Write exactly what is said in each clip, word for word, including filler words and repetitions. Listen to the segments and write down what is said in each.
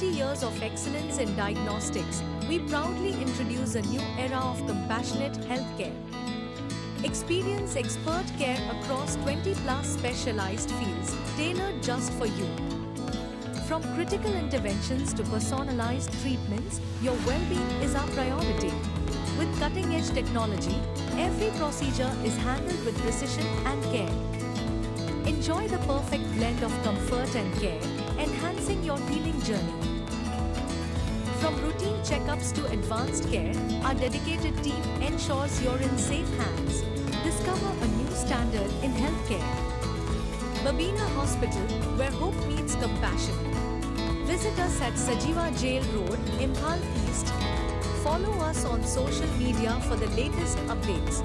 Years of excellence in diagnostics, we proudly introduce a new era of compassionate healthcare. Experience expert care across twenty plus specialized fields tailored just for you. From critical interventions to personalized treatments, your well being is our priority. With cutting edge technology, every procedure is handled with precision and care. Enjoy the perfect blend of comfort and care, enhancing your healing journey. From routine checkups to advanced care, our dedicated team ensures you're in safe hands. Discover a new standard in healthcare. Babina Hospital, where hope meets compassion. Visit us at Sajiwa Jail Road, Imphal East. Follow us on social media for the latest updates.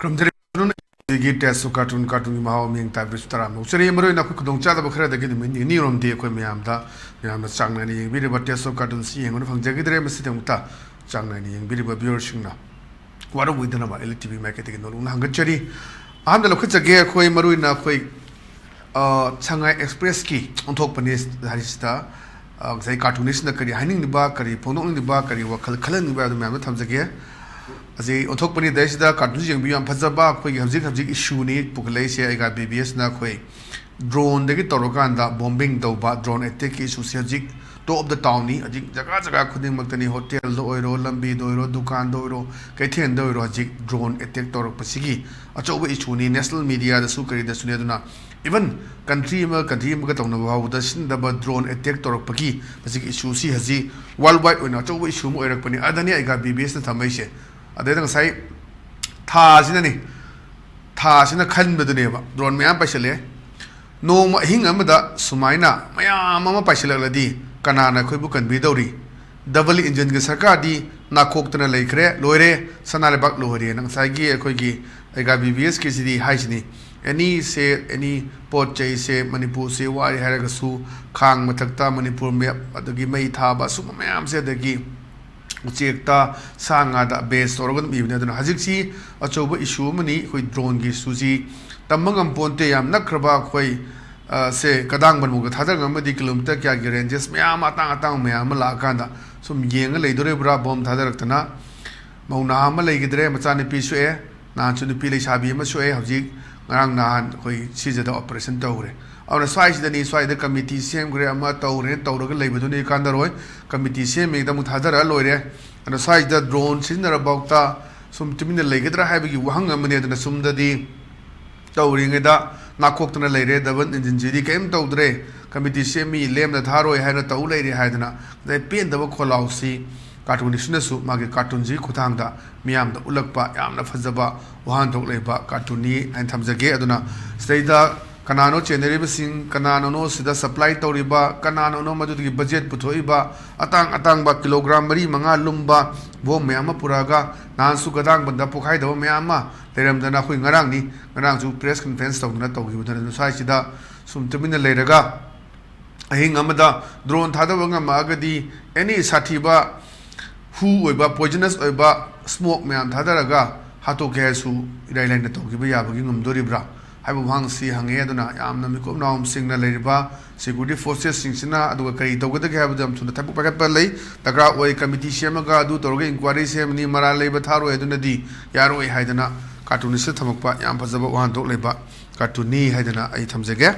ꯈꯨꯔꯨꯝꯖꯔꯤ꯫ ꯑꯩꯒꯤ test carton, ꯀꯥꯔꯇꯨꯟꯒꯤ ꯃꯍꯥꯎ ꯃꯤꯡ ꯇꯥꯕꯤꯔꯁꯨ ꯇꯔꯥꯝꯅ ꯑꯣꯛꯆꯔꯤ꯫ ꯃꯔꯨꯑꯣꯏꯅ ꯑꯩꯈꯣꯏ ꯈꯨꯗꯣꯡꯆꯥꯗꯕ ꯈꯔꯗꯒꯤ ꯅꯨꯃꯤꯠ ꯅꯤꯅꯤꯔꯣꯝꯗꯤ ꯑꯩꯈꯣꯏ ꯃꯌꯥꯝꯗ, ꯃꯌꯥꯝꯅ ꯆꯥꯡ ꯅꯥꯏꯅ ꯌꯦꯡꯕꯤꯔꯤꯕ ꯇꯦꯁ ꯀꯥꯔꯇꯨꯟꯁꯤ ꯌꯦꯡꯕꯗ ꯐꯪꯖꯈꯤꯗ꯭ꯔꯦ꯫ ꯃꯁꯤꯗꯃꯛꯇ ꯆꯥꯡ ꯅꯥꯏꯅ ꯌꯦꯡꯕꯤꯔꯤꯕ ꯚ꯭ꯌꯨꯋꯔꯁꯤꯡꯅ ꯋꯥꯔꯧꯕꯤꯗꯅꯕ ꯑꯦꯜ ꯏ ꯇꯤ ꯚꯤ ꯃꯥꯏꯀꯩꯗꯒꯤ ꯅꯣꯂꯨꯛꯅ ꯍꯪꯒꯠꯆꯔꯤ꯫ ꯑꯍꯥꯟꯕꯗ ꯂꯧꯈꯠꯆꯒꯦ, ꯑꯩꯈꯣꯏ ꯃꯔꯨꯑꯣꯏꯅ ꯑꯩꯈꯣꯏ ꯑ, ꯁꯉꯥꯏ ꯑꯦꯛꯁꯄ꯭ꯔꯦꯁꯀꯤ ꯑꯣꯟꯊꯣꯛꯄꯅꯤ ꯍꯥꯏꯔꯤꯁꯤꯗ, ꯑ, ꯉꯁꯥꯏ ꯀꯥꯔꯇꯨꯅꯤꯁꯅ ꯀꯔꯤ ꯍꯥꯏꯅꯤꯡꯂꯤꯕ, ꯀꯔꯤ ꯐꯣꯡꯗꯣꯛꯅꯤꯡꯂꯤꯕ, ꯀꯔꯤ ꯋꯥꯈꯜ ꯈꯜꯍꯟꯅꯤꯡꯕ ꯍꯥꯏꯕꯗꯨ ꯃꯌꯥꯝꯗ ꯊꯝꯖꯒꯦ꯫ ꯑꯁꯤ ꯑꯣꯟꯊꯣꯛꯄꯅꯤ ꯍꯥꯏꯔꯤꯁꯤꯗ ꯀꯥꯔꯇꯨꯟꯁꯤ ꯌꯦꯡꯕꯤꯌꯨ, ꯌꯥꯝ ꯐꯖꯕ ꯑꯩꯈꯣꯏꯒꯤ ꯍꯧꯖꯤꯛ ꯍꯧꯖꯤꯛ ꯏꯁꯨꯅꯤ ꯄꯨꯈꯠꯂꯛꯏꯁꯦ꯫ ꯑꯩꯒꯥ ꯕꯤ ꯕꯤ ꯑꯦꯁꯅ ꯑꯩꯈꯣꯏ ꯗ꯭ꯔꯣꯟꯗꯒꯤ ꯇꯧꯔꯀꯥꯟꯗ ꯕꯣꯝꯕꯤꯡ ꯇꯧꯕ, ꯗ꯭ꯔꯣꯟ ꯑꯦꯇꯦꯛꯀꯤ ꯏꯁꯨꯁꯦ ꯍꯧꯖꯤꯛ ꯇꯣꯞ ꯑꯣꯐ ꯗ ꯇꯥꯎꯟꯅꯤ꯫ ꯍꯧꯖꯤꯛ ꯖꯒꯥ ꯖꯒꯥ ꯈꯨꯗꯤꯡꯃꯛꯇꯅꯤ, ꯍꯣꯇꯦꯜꯗ ꯑꯣꯏꯔꯣ, ꯂꯝꯕꯤꯗ ꯑꯣꯏꯔꯣ, ꯗꯨꯀꯥꯟꯗ ꯑꯣꯏꯔꯣ, ꯀꯩꯊꯦꯜꯗ ꯑꯣꯏꯔꯣ, ꯍꯧꯖꯤꯛ ꯗ꯭ꯔꯣꯟ ꯑꯦꯇꯦꯛ ꯇꯧꯔꯛꯄꯁꯤꯒꯤ ꯑꯆꯧꯕ ꯏꯁꯨꯅꯤ꯫ ꯅꯦꯁꯅꯦꯜ ꯃꯤꯗꯤꯌꯥꯗꯁꯨ ꯀꯔꯤꯗꯁꯨꯅꯤ꯫ ꯑꯗꯨꯅ even country ꯑꯃ country ꯑꯃꯒ ꯇꯧꯅꯕ ꯐꯥꯎꯕꯗ ꯁꯤꯟꯗꯕ ꯗ꯭ꯔꯣꯟ ꯑꯦꯇꯦꯛ ꯇꯧꯔꯛꯄꯒꯤ ꯃꯁꯤꯒꯤ ꯏꯁꯨꯁꯤ ꯍꯧꯖꯤꯛ ꯋꯥꯔꯜ ꯋꯥꯏꯗ ꯑꯣꯏꯅ ꯑꯆꯧꯕ ꯏꯁꯨ ꯑꯃ ꯑꯣꯏꯔꯛꯄꯅꯤ꯫ ꯑꯗꯅꯤ ꯑꯩꯒꯥ ꯕꯤ ꯕꯤ ꯑꯦꯁꯅ ꯊꯝꯃꯛꯏꯁꯦ꯫ ꯑꯗꯩꯗ ꯉꯁꯥꯏ ꯊꯥꯁꯤꯅꯅꯤ, ꯊꯥꯁꯤꯅ ꯈꯟꯕꯗꯨꯅꯦꯕ꯫ ꯗ꯭ꯔꯣꯟ ꯃꯌꯥꯝ ꯄꯥꯏꯁꯜꯂꯛꯑꯦ꯫ ꯅꯣꯡꯃ ꯑꯍꯤꯡ ꯑꯃꯗ ꯁꯨꯃꯥꯏꯅ ꯃꯌꯥꯝ ꯑꯃ ꯄꯥꯏꯁꯤꯜꯂꯛꯂꯗꯤ ꯀꯅꯥꯅ ꯑꯩꯈꯣꯏꯕꯨ ꯀꯟꯕꯤꯗꯧꯔꯤ? ꯗꯕꯜ ꯏꯟꯖꯤꯟꯒꯤ ꯁꯔꯀꯥꯔꯗꯤ ꯅꯥꯈꯣꯛꯇꯅ ꯂꯩꯈ꯭ꯔꯦ, ꯂꯣꯏꯔꯦ, ꯁꯅꯥ ꯂꯩꯕꯥꯛ ꯂꯣꯏꯔꯦꯅ ꯉꯁꯥꯏꯒꯤ ꯑꯩꯈꯣꯏꯒꯤ ꯑꯩꯒꯥ ꯕꯤ ꯕꯤ ꯑꯦꯁꯀꯤꯁꯤꯗꯤ ꯍꯥꯏꯁꯤꯅꯤ꯫ ꯑꯦꯅꯤ ꯁꯦ, ꯑꯦꯅꯤ ꯄꯣꯠ ꯆꯩꯁꯦ, ꯃꯅꯤꯄꯨꯔꯁꯦ ꯋꯥꯔꯦ ꯍꯥꯏꯔꯒꯁꯨ ꯈꯥꯡ ꯃꯊꯛꯇ ꯃꯅꯤꯄꯨꯔ ꯃꯦꯞ, ꯑꯗꯒꯤ ꯃꯩ ꯊꯥꯕ, ꯁꯨꯝꯕ ꯃꯌꯥꯝꯁꯦ, ꯑꯗꯒꯤ ꯎꯆꯦꯛꯇ, ꯁꯥ ꯉꯥꯗ ꯕꯦꯁ ꯇꯧꯔꯒ ꯑꯗꯨꯝ ꯏꯕꯅꯦ꯫ ꯑꯗꯨꯅ ꯍꯧꯖꯤꯛꯁꯤ ꯑꯆꯧꯕ ꯏꯁꯨ ꯑꯃꯅꯤ ꯑꯩꯈꯣꯏ ꯗ꯭ꯔꯣꯟꯒꯤ ꯏꯁꯨꯁꯤ꯫ ꯇꯝꯕ ꯉꯝꯄꯣꯟꯇꯦ, ꯌꯥꯝ ꯅꯛꯈ꯭ꯔꯕ ꯑꯩꯈꯣꯏ, ꯑ, ꯁꯦ ꯀꯗꯥꯡꯕꯟꯃꯨꯛꯇ ꯊꯥꯗꯔꯒ ꯑꯃꯗꯤ ꯀꯤꯂꯣꯃꯤꯇꯔ ꯀꯌꯥꯒꯤ ꯔꯦꯟꯖꯦꯁ ꯃꯌꯥꯝ ꯑꯃ, ꯑꯇꯥꯡ ꯑꯇꯥꯡꯕ ꯃꯌꯥꯝ ꯑꯃ ꯂꯥꯛꯑꯀꯥꯟꯗ ꯁꯨꯝ ꯌꯦꯡꯉ ꯂꯩꯗꯣꯔꯤꯕ꯭ꯔꯥ? ꯕꯣꯝ ꯊꯥꯗꯔꯛꯇꯅ ꯃꯧ ꯅꯍꯥ ꯑꯃ ꯂꯩꯈꯤꯗ꯭ꯔꯦ, ꯃꯆꯥꯅꯨꯄꯤ ꯁꯣꯛꯑꯦ, ꯅꯍꯥꯟꯁꯨ ꯅꯨꯄꯤ ꯂꯩꯁꯥꯕꯤ ꯑꯃ ꯁꯣꯛꯑꯦ, ꯍꯧꯖꯤꯛ ꯉꯔꯥꯡ ꯅꯍꯥꯟ ꯑꯩꯈꯣꯏ ꯁꯤꯖꯗ ꯑꯣꯄꯔꯦꯁꯟ ꯇꯧꯈ꯭ꯔꯦ꯫ ꯑꯗꯨꯅ ꯁ꯭ꯋꯥꯏꯁꯤꯗꯅꯤ, ꯁ꯭ꯋꯥꯏꯗ ꯀꯃꯤꯇꯤ ꯁꯦꯝꯈ꯭ꯔꯦ, ꯑꯃ ꯇꯧꯔꯦ, ꯇꯧꯔꯒ ꯂꯩꯕꯗꯨꯅ ꯀꯥꯟꯅꯔꯣꯏ꯫ ꯀꯃꯤꯇꯤ ꯁꯦꯝꯃꯤꯉꯩꯗ ꯑꯃꯨꯛ ꯊꯥꯗꯔ ꯂꯣꯏꯔꯦ꯫ ꯑꯗꯨꯅ ꯁ꯭ꯋꯥꯏꯁꯤꯗ ꯗ꯭ꯔꯣꯟ ꯁꯤꯖꯤꯟꯅꯔꯐꯥꯎꯗ ꯁꯨꯝ ꯇꯨꯃꯤꯟꯅ ꯂꯩꯒꯗ꯭ꯔꯥ ꯍꯥꯏꯕꯒꯤ ꯋꯥꯍꯪ ꯑꯃꯅꯤ꯫ ꯑꯗꯨꯅ ꯁꯨꯝꯗꯗꯤ ꯇꯧꯔꯤꯉꯩꯗ ꯅꯥꯈꯣꯛꯇꯅ ꯂꯩꯔꯦ, ꯗꯕꯜ ꯏꯟꯖꯤꯟꯁꯤꯗꯤ ꯀꯔꯤꯝ ꯇꯧꯗ꯭ꯔꯦ, ꯀꯃꯤꯇꯤ ꯁꯦꯝꯃꯤ, ꯂꯦꯝꯅ ꯊꯥꯔꯣꯏ ꯍꯥꯏꯅ ꯇꯧ ꯂꯩꯔꯦ ꯍꯥꯏꯗꯅ ꯉꯁꯥꯏ ꯄꯦꯟꯗꯕ ꯈꯣꯜꯂꯥꯎꯁꯤ ꯀꯥꯔꯇꯨꯅꯤꯁꯅꯁꯨ ꯃꯥꯒꯤ ꯀꯥꯔꯇꯨꯟꯁꯤꯒꯤ ꯈꯨꯠꯊꯥꯡꯗ ꯃꯤꯌꯥꯝꯗ ꯎꯠꯂꯛꯄ ꯌꯥꯝꯅ ꯐꯖꯕ ꯋꯥꯍꯟꯊꯣꯛ ꯂꯩꯕ ꯀꯥꯔꯇꯨꯟꯅꯤ ꯍꯥꯏꯅ ꯊꯝꯖꯒꯦ꯫ ꯑꯗꯨꯅ ꯁꯤꯗꯩꯗ ꯀꯅꯥꯅꯣ ꯆꯦꯟꯅꯔꯤꯕꯁꯤꯡ, ꯀꯅꯥꯅꯅꯣ ꯁꯤꯗ ꯁꯄ꯭ꯂꯥꯏ ꯇꯧꯔꯤꯕ, ꯀꯅꯥꯅꯅꯣ ꯃꯗꯨꯗꯒꯤ ꯕꯖꯦꯠ ꯄꯨꯊꯣꯛꯏꯕ, ꯑꯇꯥꯡ ꯑꯇꯥꯡꯕ ꯀꯤꯂꯣꯒ꯭ꯔꯥꯝ ꯃꯔꯤ ꯃꯉꯥ ꯂꯨꯝꯕ ꯕꯣꯝ ꯃꯌꯥꯝ ꯑꯃ ꯄꯨꯔꯛꯑꯒ ꯅꯍꯥꯟꯁꯨ ꯒꯗꯥꯡꯕꯟꯗ ꯄꯣꯈꯥꯏꯗꯕ ꯃꯌꯥꯝ ꯑꯃ ꯂꯩꯔꯝꯗꯅ ꯑꯩꯈꯣꯏ ꯉꯔꯥꯡꯅꯤ, ꯉꯔꯥꯡꯁꯨ ꯄ꯭ꯔꯦꯁ ꯀꯟꯐꯔꯦꯟꯁ ꯇꯧꯗꯅ ꯇꯧꯈꯤꯕꯗꯨꯅ ꯑꯗꯨ ꯁ꯭ꯋꯥꯏꯁꯤꯗ ꯁꯨꯝ ꯇꯨꯃꯤꯟꯅ ꯂꯩꯔꯒ ꯑꯍꯤꯡ ꯑꯃꯗ ꯗ꯭ꯔꯣꯟ ꯊꯥꯗꯕ ꯉꯝꯃꯛꯑꯒꯗꯤ ꯑꯦꯅꯤ ꯁꯥꯊꯤꯕ ꯍꯨ ꯑꯣꯏꯕ, ꯄꯣꯏꯖꯅꯁ ꯑꯣꯏꯕ ꯁ꯭ꯃꯣꯛ ꯃꯌꯥꯝ ꯊꯥꯗꯔꯒ ꯍꯥꯠꯇꯣꯛꯀꯦ ꯍꯥꯏꯔꯁꯨ ꯏꯔꯥꯏ ꯂꯥꯏꯅ ꯇꯧꯈꯤꯕ ꯌꯥꯕꯒꯤ ꯉꯝꯗꯣꯔꯤꯕ꯭ꯔꯥ ꯍꯥꯏꯕ ꯋꯥꯍꯪꯁꯤ ꯍꯪꯉꯦ꯫ ꯑꯗꯨꯅ ꯌꯥꯝꯅ ꯃꯤꯀꯨꯞ ꯅꯥꯍꯨꯝꯁꯤꯡꯅ ꯂꯩꯔꯤꯕ ꯁꯦꯀ꯭ꯌꯨꯔꯤꯇꯤ ꯐꯣꯔꯁꯦꯁꯁꯤꯡꯁꯤꯅ ꯑꯗꯨꯒ ꯀꯔꯤ ꯇꯧꯒꯗꯒꯦ ꯍꯥꯏꯕꯗ ꯌꯥꯝ ꯊꯨꯅ ꯊꯕꯛ ꯄꯥꯏꯈꯠꯄ ꯂꯩ, ꯗꯔꯀꯥꯔ ꯑꯣꯏ꯫ ꯀꯃꯤꯇꯤ ꯁꯦꯝꯃꯒ ꯑꯗꯨ ꯇꯧꯔꯒ ꯏꯟꯀ꯭ꯋꯥꯏꯔꯤ ꯁꯦꯝꯃꯅꯤ, ꯃꯔꯥꯜ ꯂꯩꯕ ꯊꯥꯔꯣꯏ, ꯑꯗꯨꯅꯗꯤ ꯌꯥꯔꯣꯏ ꯍꯥꯏꯗꯅ ꯀꯥꯔꯇꯨꯟꯁꯤꯗ ꯊꯝꯃꯛꯄ ꯌꯥꯝ ꯐꯖꯕ ꯋꯥꯍꯟꯊꯣꯛ ꯂꯩꯕ ꯀꯥꯔꯇꯨꯟꯅꯤ ꯍꯥꯏꯗꯅ ꯑꯩ ꯊꯝꯖꯒꯦ꯫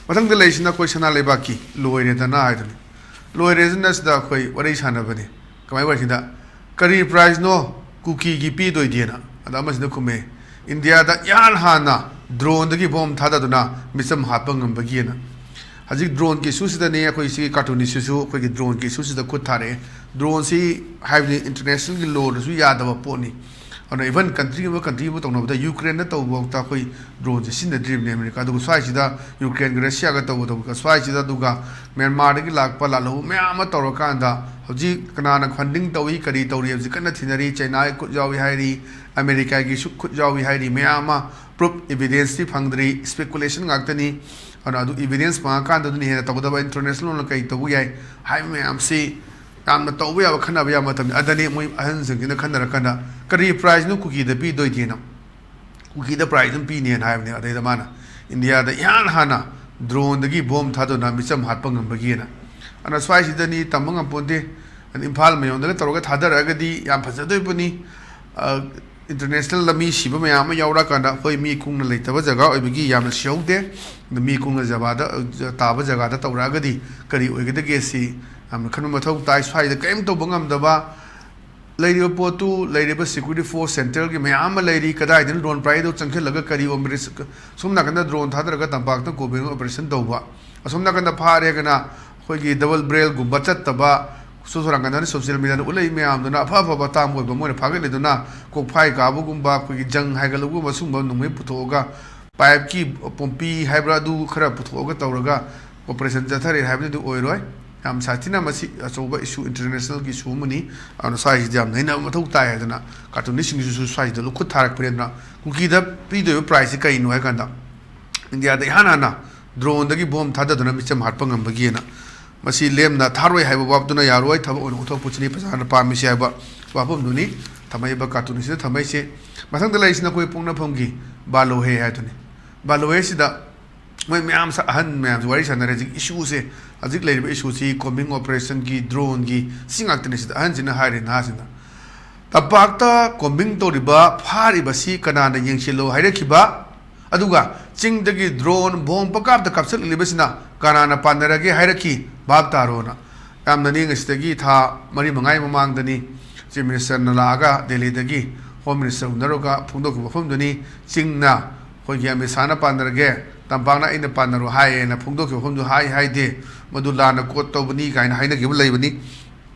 ꯃꯊꯪꯗ ꯂꯩꯔꯤꯁꯤꯅ ꯑꯩꯈꯣꯏ ꯁꯅꯥ ꯂꯩꯕꯥꯛꯀꯤ ꯂꯣꯏꯔꯦꯗꯅ ꯍꯥꯏꯗꯨꯅꯤ꯫ ꯂꯣꯏꯔꯦꯗꯅ ꯁꯤꯗ ꯑꯩꯈꯣꯏ ꯋꯥꯔꯤ ꯁꯥꯟꯅꯕꯅꯤ꯫ ꯀꯃꯥꯏ ꯋꯥꯔꯤꯁꯤꯗ? ꯀꯔꯤ ꯄ꯭ꯔꯥꯏꯖꯅꯣ ꯀꯨꯀꯤꯒꯤ ꯄꯤꯗꯣꯏꯗꯦꯅ? ꯑꯗ ꯑꯃꯁꯤꯅ ꯈꯨꯝꯃꯦ, "ꯏꯟꯗꯤꯌꯥꯗ ꯏꯍꯥꯟ ꯍꯥꯟꯅ ꯗ꯭ꯔꯣꯟꯗꯒꯤ ꯕꯣꯝ ꯊꯥꯗꯗꯨꯅ ꯃꯤꯆꯝ ꯍꯥꯠꯄ ꯉꯝꯕꯒꯤꯅ"꯫ ꯍꯧꯖꯤꯛ ꯗ꯭ꯔꯣꯟꯒꯤ ꯏꯁꯨꯁꯤꯗꯅꯤ ꯑꯩꯈꯣꯏ ꯁꯤꯒꯤ ꯀꯥꯔꯇꯨꯟ ꯏꯁꯨꯁꯨ ꯑꯩꯈꯣꯏꯒꯤ ꯗ꯭ꯔꯣꯟꯒꯤ ꯏꯁꯨꯁꯤꯗ ꯈꯨꯠ ꯊꯥꯔꯛꯑꯦ꯫ ꯗ꯭ꯔꯣꯟꯁꯤ ꯍꯥꯏꯕꯗꯤ ꯏꯟꯇꯔꯅꯦꯁꯅꯦꯜꯒꯤ ꯂꯣꯗꯁꯨ ꯌꯥꯗꯕ ꯄꯣꯠꯅꯤ꯫ ꯑꯗꯨꯅ even country ꯑꯃ country ꯑꯃ ꯇꯧꯅꯕꯗ ꯌꯨꯀ꯭ꯔꯦꯟꯗ ꯇꯧꯕꯐꯥꯎꯗ ꯑꯩꯈꯣꯏ drone ꯁꯦ ꯁꯤꯖꯤꯟꯅꯗ꯭ꯔꯤꯕꯅꯦ ꯑꯃꯦꯔꯤꯀꯥ꯫ ꯑꯗꯨꯒ ꯁ꯭ꯋꯥꯏꯁꯤꯗ ꯌꯨꯀ꯭ꯔꯦꯟꯒ ꯔꯁꯤꯌꯥꯒ ꯇꯧꯕꯗ ꯁ꯭ꯋꯥꯏꯁꯤꯗ, ꯑꯗꯨꯒ ꯃ꯭ꯌꯥꯟꯃꯥꯔꯗꯒꯤ ꯂꯥꯛꯄ ꯂꯥꯜꯍꯧꯕ ꯃꯌꯥꯝ ꯑꯃ ꯇꯧꯔꯀꯥꯟꯗ ꯍꯧꯖꯤꯛ ꯀꯅꯥꯅ funding ꯇꯧꯏ, ꯀꯔꯤ ꯇꯧꯔꯤ ꯍꯥꯏꯕꯁꯤ ꯀꯟꯅ ꯊꯤꯅꯔꯤ꯫ ꯆꯩꯅꯥꯒꯤ ꯈꯨꯠ ꯌꯥꯎꯏ ꯍꯥꯏꯔꯤ, ꯑꯃꯦꯔꯤꯀꯥꯒꯤꯁꯨ ꯈꯨꯠ ꯌꯥꯎꯏ ꯍꯥꯏꯔꯤ꯫ ꯃꯌꯥꯝ ꯑꯃ proof evidence ꯇꯤ ꯐꯪꯗ꯭ꯔꯤ, speculation ꯉꯥꯛꯇꯅꯤ꯫ ꯑꯗꯨꯅ ꯑꯗꯨ evidence ꯐꯪꯉꯀꯥꯟꯗ ꯑꯗꯨꯅ ꯍꯦꯟꯅ ꯇꯧꯒꯗꯕ, international ꯂꯣꯟꯅ ꯀꯔꯤ ꯇꯧꯕ ꯌꯥꯏ ꯍꯥꯏꯕ ꯃꯌꯥꯝꯁꯤ ꯌꯥꯝꯅ ꯇꯧꯕ ꯌꯥꯕ, ꯈꯟꯅꯕ ꯌꯥꯕ ꯃꯇꯝꯅꯤ꯫ ꯑꯗꯅꯤ ꯃꯣꯏ ꯑꯍꯟꯁꯤꯡꯁꯤꯅ ꯈꯟꯅꯔꯀꯥꯟꯗ ꯀꯔꯤ prize ꯅꯣ ꯀꯨꯀꯤꯗ ꯄꯤꯗꯣꯏꯗꯦꯅ꯫ ꯀꯨꯀꯤꯗ prize ꯑꯗꯨꯝ ꯄꯤꯅꯦꯅ ꯍꯥꯏꯕꯅꯦ꯫ ꯑꯗꯩꯗ ꯃꯥꯅ ꯏꯟꯗꯤꯌꯥꯗ ꯏꯍꯥꯟ ꯍꯥꯟꯅ drone ꯗꯒꯤ bomb ꯊꯥꯗꯨꯅ ꯃꯤꯆꯝ ꯍꯥꯠꯄ ꯉꯝꯕꯒꯤꯅ꯫ ꯑꯗꯨꯅ ꯁ꯭ꯋꯥꯏꯁꯤꯗꯅꯤ ꯇꯝꯕ ꯉꯝꯄꯣꯟꯇꯦ꯫ ꯑꯗ ꯏꯝꯐꯥꯜ ꯃꯌꯣꯟꯗꯒ ꯇꯧꯔꯒ ꯊꯥꯗꯔꯛꯑꯒꯗꯤ ꯌꯥꯝ ꯐꯖꯗꯣꯏꯕꯅꯤ꯫ ꯑ, international ꯗ ꯃꯤ ꯁꯤꯕ ꯃꯌꯥꯝ ꯑꯃ ꯌꯥꯎꯔꯛꯑꯀꯥꯟꯗ ꯑꯩꯈꯣꯏ ꯃꯤ ꯀꯨꯡꯅ ꯂꯩꯇꯕ ꯖꯒꯥ ꯑꯣꯏꯕꯒꯤ ꯌꯥꯝꯅ ꯁꯤꯍꯧꯗꯦ꯫ ꯑꯗ ꯃꯤ ꯀꯨꯡꯅ ꯖꯒꯥꯗ, ꯇꯥꯕ ꯖꯒꯥꯗ ꯇꯧꯔꯛꯑꯒꯗꯤ ꯀꯔꯤ ꯑꯣꯏꯒꯗꯒꯦ ꯁꯤ ꯌꯥꯝꯅ ꯈꯟꯕ ꯃꯊꯧ ꯇꯥꯏ꯫ ꯁ꯭ꯋꯥꯏꯗ ꯀꯔꯤꯝ ꯇꯧꯕ ꯉꯝꯗꯕ, ꯂꯩꯔꯤꯕ ꯄꯣꯠꯇꯨ ꯂꯩꯔꯤꯕ security force central ꯒꯤ ꯃꯌꯥꯝ ꯑꯃ ꯂꯩꯔꯤ, ꯀꯗꯥꯏꯗꯅ drone ꯄꯥꯏꯔꯤꯗꯣ ꯆꯪꯁꯤꯜꯂꯒ ꯀꯔꯤ operation, ꯁꯣꯝ ꯅꯥꯀꯟꯗ drone ꯊꯥꯗꯔꯒ ꯇꯝꯄꯥꯛꯇ combing operation ꯇꯧꯕ, ꯑꯁꯣꯝ ꯅꯥꯀꯟꯗ ꯐꯥꯔꯦꯒꯅ ꯑꯩꯈꯣꯏꯒꯤ double barrel ꯒꯨꯝꯕ ꯆꯠꯇꯕ, ꯁꯣꯝ ꯅꯥꯀꯟꯗꯅ social media ꯗ ꯎꯠꯂꯛꯏ ꯃꯌꯥꯝꯗꯨꯅ ꯑꯐ ꯑꯐꯕ ꯑꯇꯥꯡꯕ ꯑꯣꯏꯕ ꯃꯣꯏꯅ ꯐꯥꯒꯠꯂꯤꯗꯨꯅ ꯀꯣꯛꯐꯥꯏ ꯀꯥꯕꯒꯨꯝꯕ, ꯑꯩꯈꯣꯏꯒꯤ ꯖꯪ ꯍꯥꯏꯒꯠꯂꯛꯄꯒꯨꯝꯕ ꯁꯨꯝꯕ ꯅꯣꯡꯃꯩ ꯄꯨꯊꯣꯛꯑꯒ pipe ꯀꯤ ꯄꯣꯝꯄꯤ ꯍꯥꯏꯕ꯭ꯔꯥ ꯑꯗꯨ ꯈꯔ ꯄꯨꯊꯣꯛꯑꯒ ꯇꯧꯔꯒ operation ꯆꯠꯊꯔꯦ ꯍꯥꯏꯕꯗꯨꯗꯤ ꯑꯣꯏꯔꯣꯏ꯫ ꯌꯥꯝ ꯁꯥꯊꯤꯅ ꯃꯁꯤ ꯑꯆꯧꯕ issue, international ꯒꯤ issue ꯑꯃꯅꯤ꯫ ꯑꯗꯨꯅ ꯁ꯭ꯋꯥꯏꯁꯤꯗꯤ ꯌꯥꯝ ꯅꯩꯅꯕ ꯃꯊꯧ ꯇꯥꯏ ꯍꯥꯏꯗꯅ cartoonist ꯁꯤꯡꯁꯤꯁꯨ ꯁ꯭ꯋꯥꯏꯁꯤꯗ ꯂꯧꯈꯠ ꯊꯥꯔꯛꯄꯅꯤ꯫ ꯑꯗꯨꯅ ꯀꯨꯀꯤꯗ ꯄꯤꯗꯣꯏꯕ prize ꯁꯤ ꯀꯩꯅꯣ ꯍꯥꯏ ꯀꯥꯟꯗ ꯏꯟꯗꯤꯌꯥꯗ ꯏꯍꯥꯟ ꯍꯥꯟꯅ drone ꯗꯒꯤ bomb ꯊꯥꯗꯗꯨꯅ ꯃꯤꯆꯝ ꯍꯥꯠꯄ ꯉꯝꯕꯒꯤꯅ꯫ ꯃꯁꯤ ꯂꯦꯝꯅ ꯊꯥꯔꯣꯏ ꯍꯥꯏꯕ ꯋꯥꯐꯇꯨꯅ ꯌꯥꯔꯣꯏ, ꯊꯕꯛ ꯑꯣꯏꯅ ꯑꯣꯟꯊꯣꯛꯄꯁꯤꯅꯤ ꯄ꯭ꯔꯖꯥꯅ ꯄꯥꯝꯃꯤꯁꯤ ꯍꯥꯏꯕ ꯋꯥꯐꯝꯗꯨꯅꯤ ꯊꯝꯃꯛꯏꯕ cartoon ꯁꯤꯗ ꯊꯝꯃꯛꯏꯁꯦ꯫ ꯃꯊꯪꯗ ꯂꯩꯔꯤꯁꯤꯅ ꯑꯩꯈꯣꯏ ꯄꯣꯛꯅꯐꯝꯒꯤ ꯕꯥꯂꯣꯍꯦ ꯍꯥꯏꯗꯨꯅꯤ꯫ ꯕꯥꯂꯣꯍꯦ ꯁꯤꯗ ꯃꯣꯏ ꯃꯌꯥꯝ ꯁ-, ꯑꯍꯟ ꯃꯌꯥꯝꯁꯨ ꯋꯥꯔꯤ ꯁꯥꯟꯅꯔꯦ꯫ ꯍꯧꯖꯤꯛ issue ꯁꯦ, ꯍꯧꯖꯤꯛ ꯂꯩꯔꯤꯕ issue ꯁꯤ combing operation ꯒꯤ, drone ꯒꯤ, ꯁꯤ ꯉꯥꯛꯇꯅꯤ ꯁꯤꯗ ꯑꯍꯟꯁꯤꯅ ꯍꯥꯏꯔꯤ ꯅꯍꯥꯁꯤꯡꯅ꯫ ꯇꯝꯄꯥꯛꯇ combing ꯇꯧꯔꯤꯕ, ꯐꯥꯔꯤꯕꯁꯤ ꯀꯅꯥꯅ ꯌꯦꯡꯁꯤꯜꯂꯣ ꯍꯥꯏꯔꯛꯈꯤꯕ? ꯑꯗꯨꯒ ꯆꯤꯡꯗꯒꯤ drone bomb ꯄꯪꯀꯥꯞꯇ ꯀꯥꯞꯁꯤꯜꯂꯛꯂꯤꯕꯁꯤꯅ ꯀꯅꯥꯅ ꯄꯥꯟꯅꯔꯒꯦ ꯍꯥꯏꯔꯛꯈꯤ? ꯚꯥꯞ ꯇꯥꯔꯣꯅ꯫ ꯌꯥꯝꯅꯅꯤ, ꯉꯁꯤꯗꯒꯤ ꯊꯥ ꯃꯔꯤ ꯃꯉꯥꯒꯤ ꯃꯃꯥꯡꯗꯅꯤ Chief Minister ꯅ ꯂꯥꯛꯑꯒ ꯗꯦꯜꯂꯤꯗꯒꯤ Home Minister ꯎꯅꯔꯨꯒ ꯐꯣꯡꯗꯣꯛꯈꯤꯕ ꯋꯥꯐꯝꯗꯨꯅꯤ꯫ ꯆꯤꯡꯅ ꯑꯩꯈꯣꯏꯒꯤ ꯑꯃꯤꯠ ꯁꯥꯍꯅ ꯄꯥꯟꯅꯔꯒꯦ, ꯇꯝꯄꯥꯛꯅ ꯑꯩꯅ ꯄꯥꯟꯅꯔꯣ ꯍꯥꯏꯌꯦꯅ ꯐꯣꯡꯗꯣꯛꯈꯤꯕ ꯋꯥꯐꯝꯗꯨ ꯍꯥꯏ ꯍꯥꯏꯗꯦ, ꯃꯗꯨ ꯂꯥꯟꯅ quote ꯇꯧꯕꯅꯤ ꯀꯥꯏꯅ ꯍꯥꯏꯅꯈꯤꯕ ꯂꯩꯕꯅꯤ꯫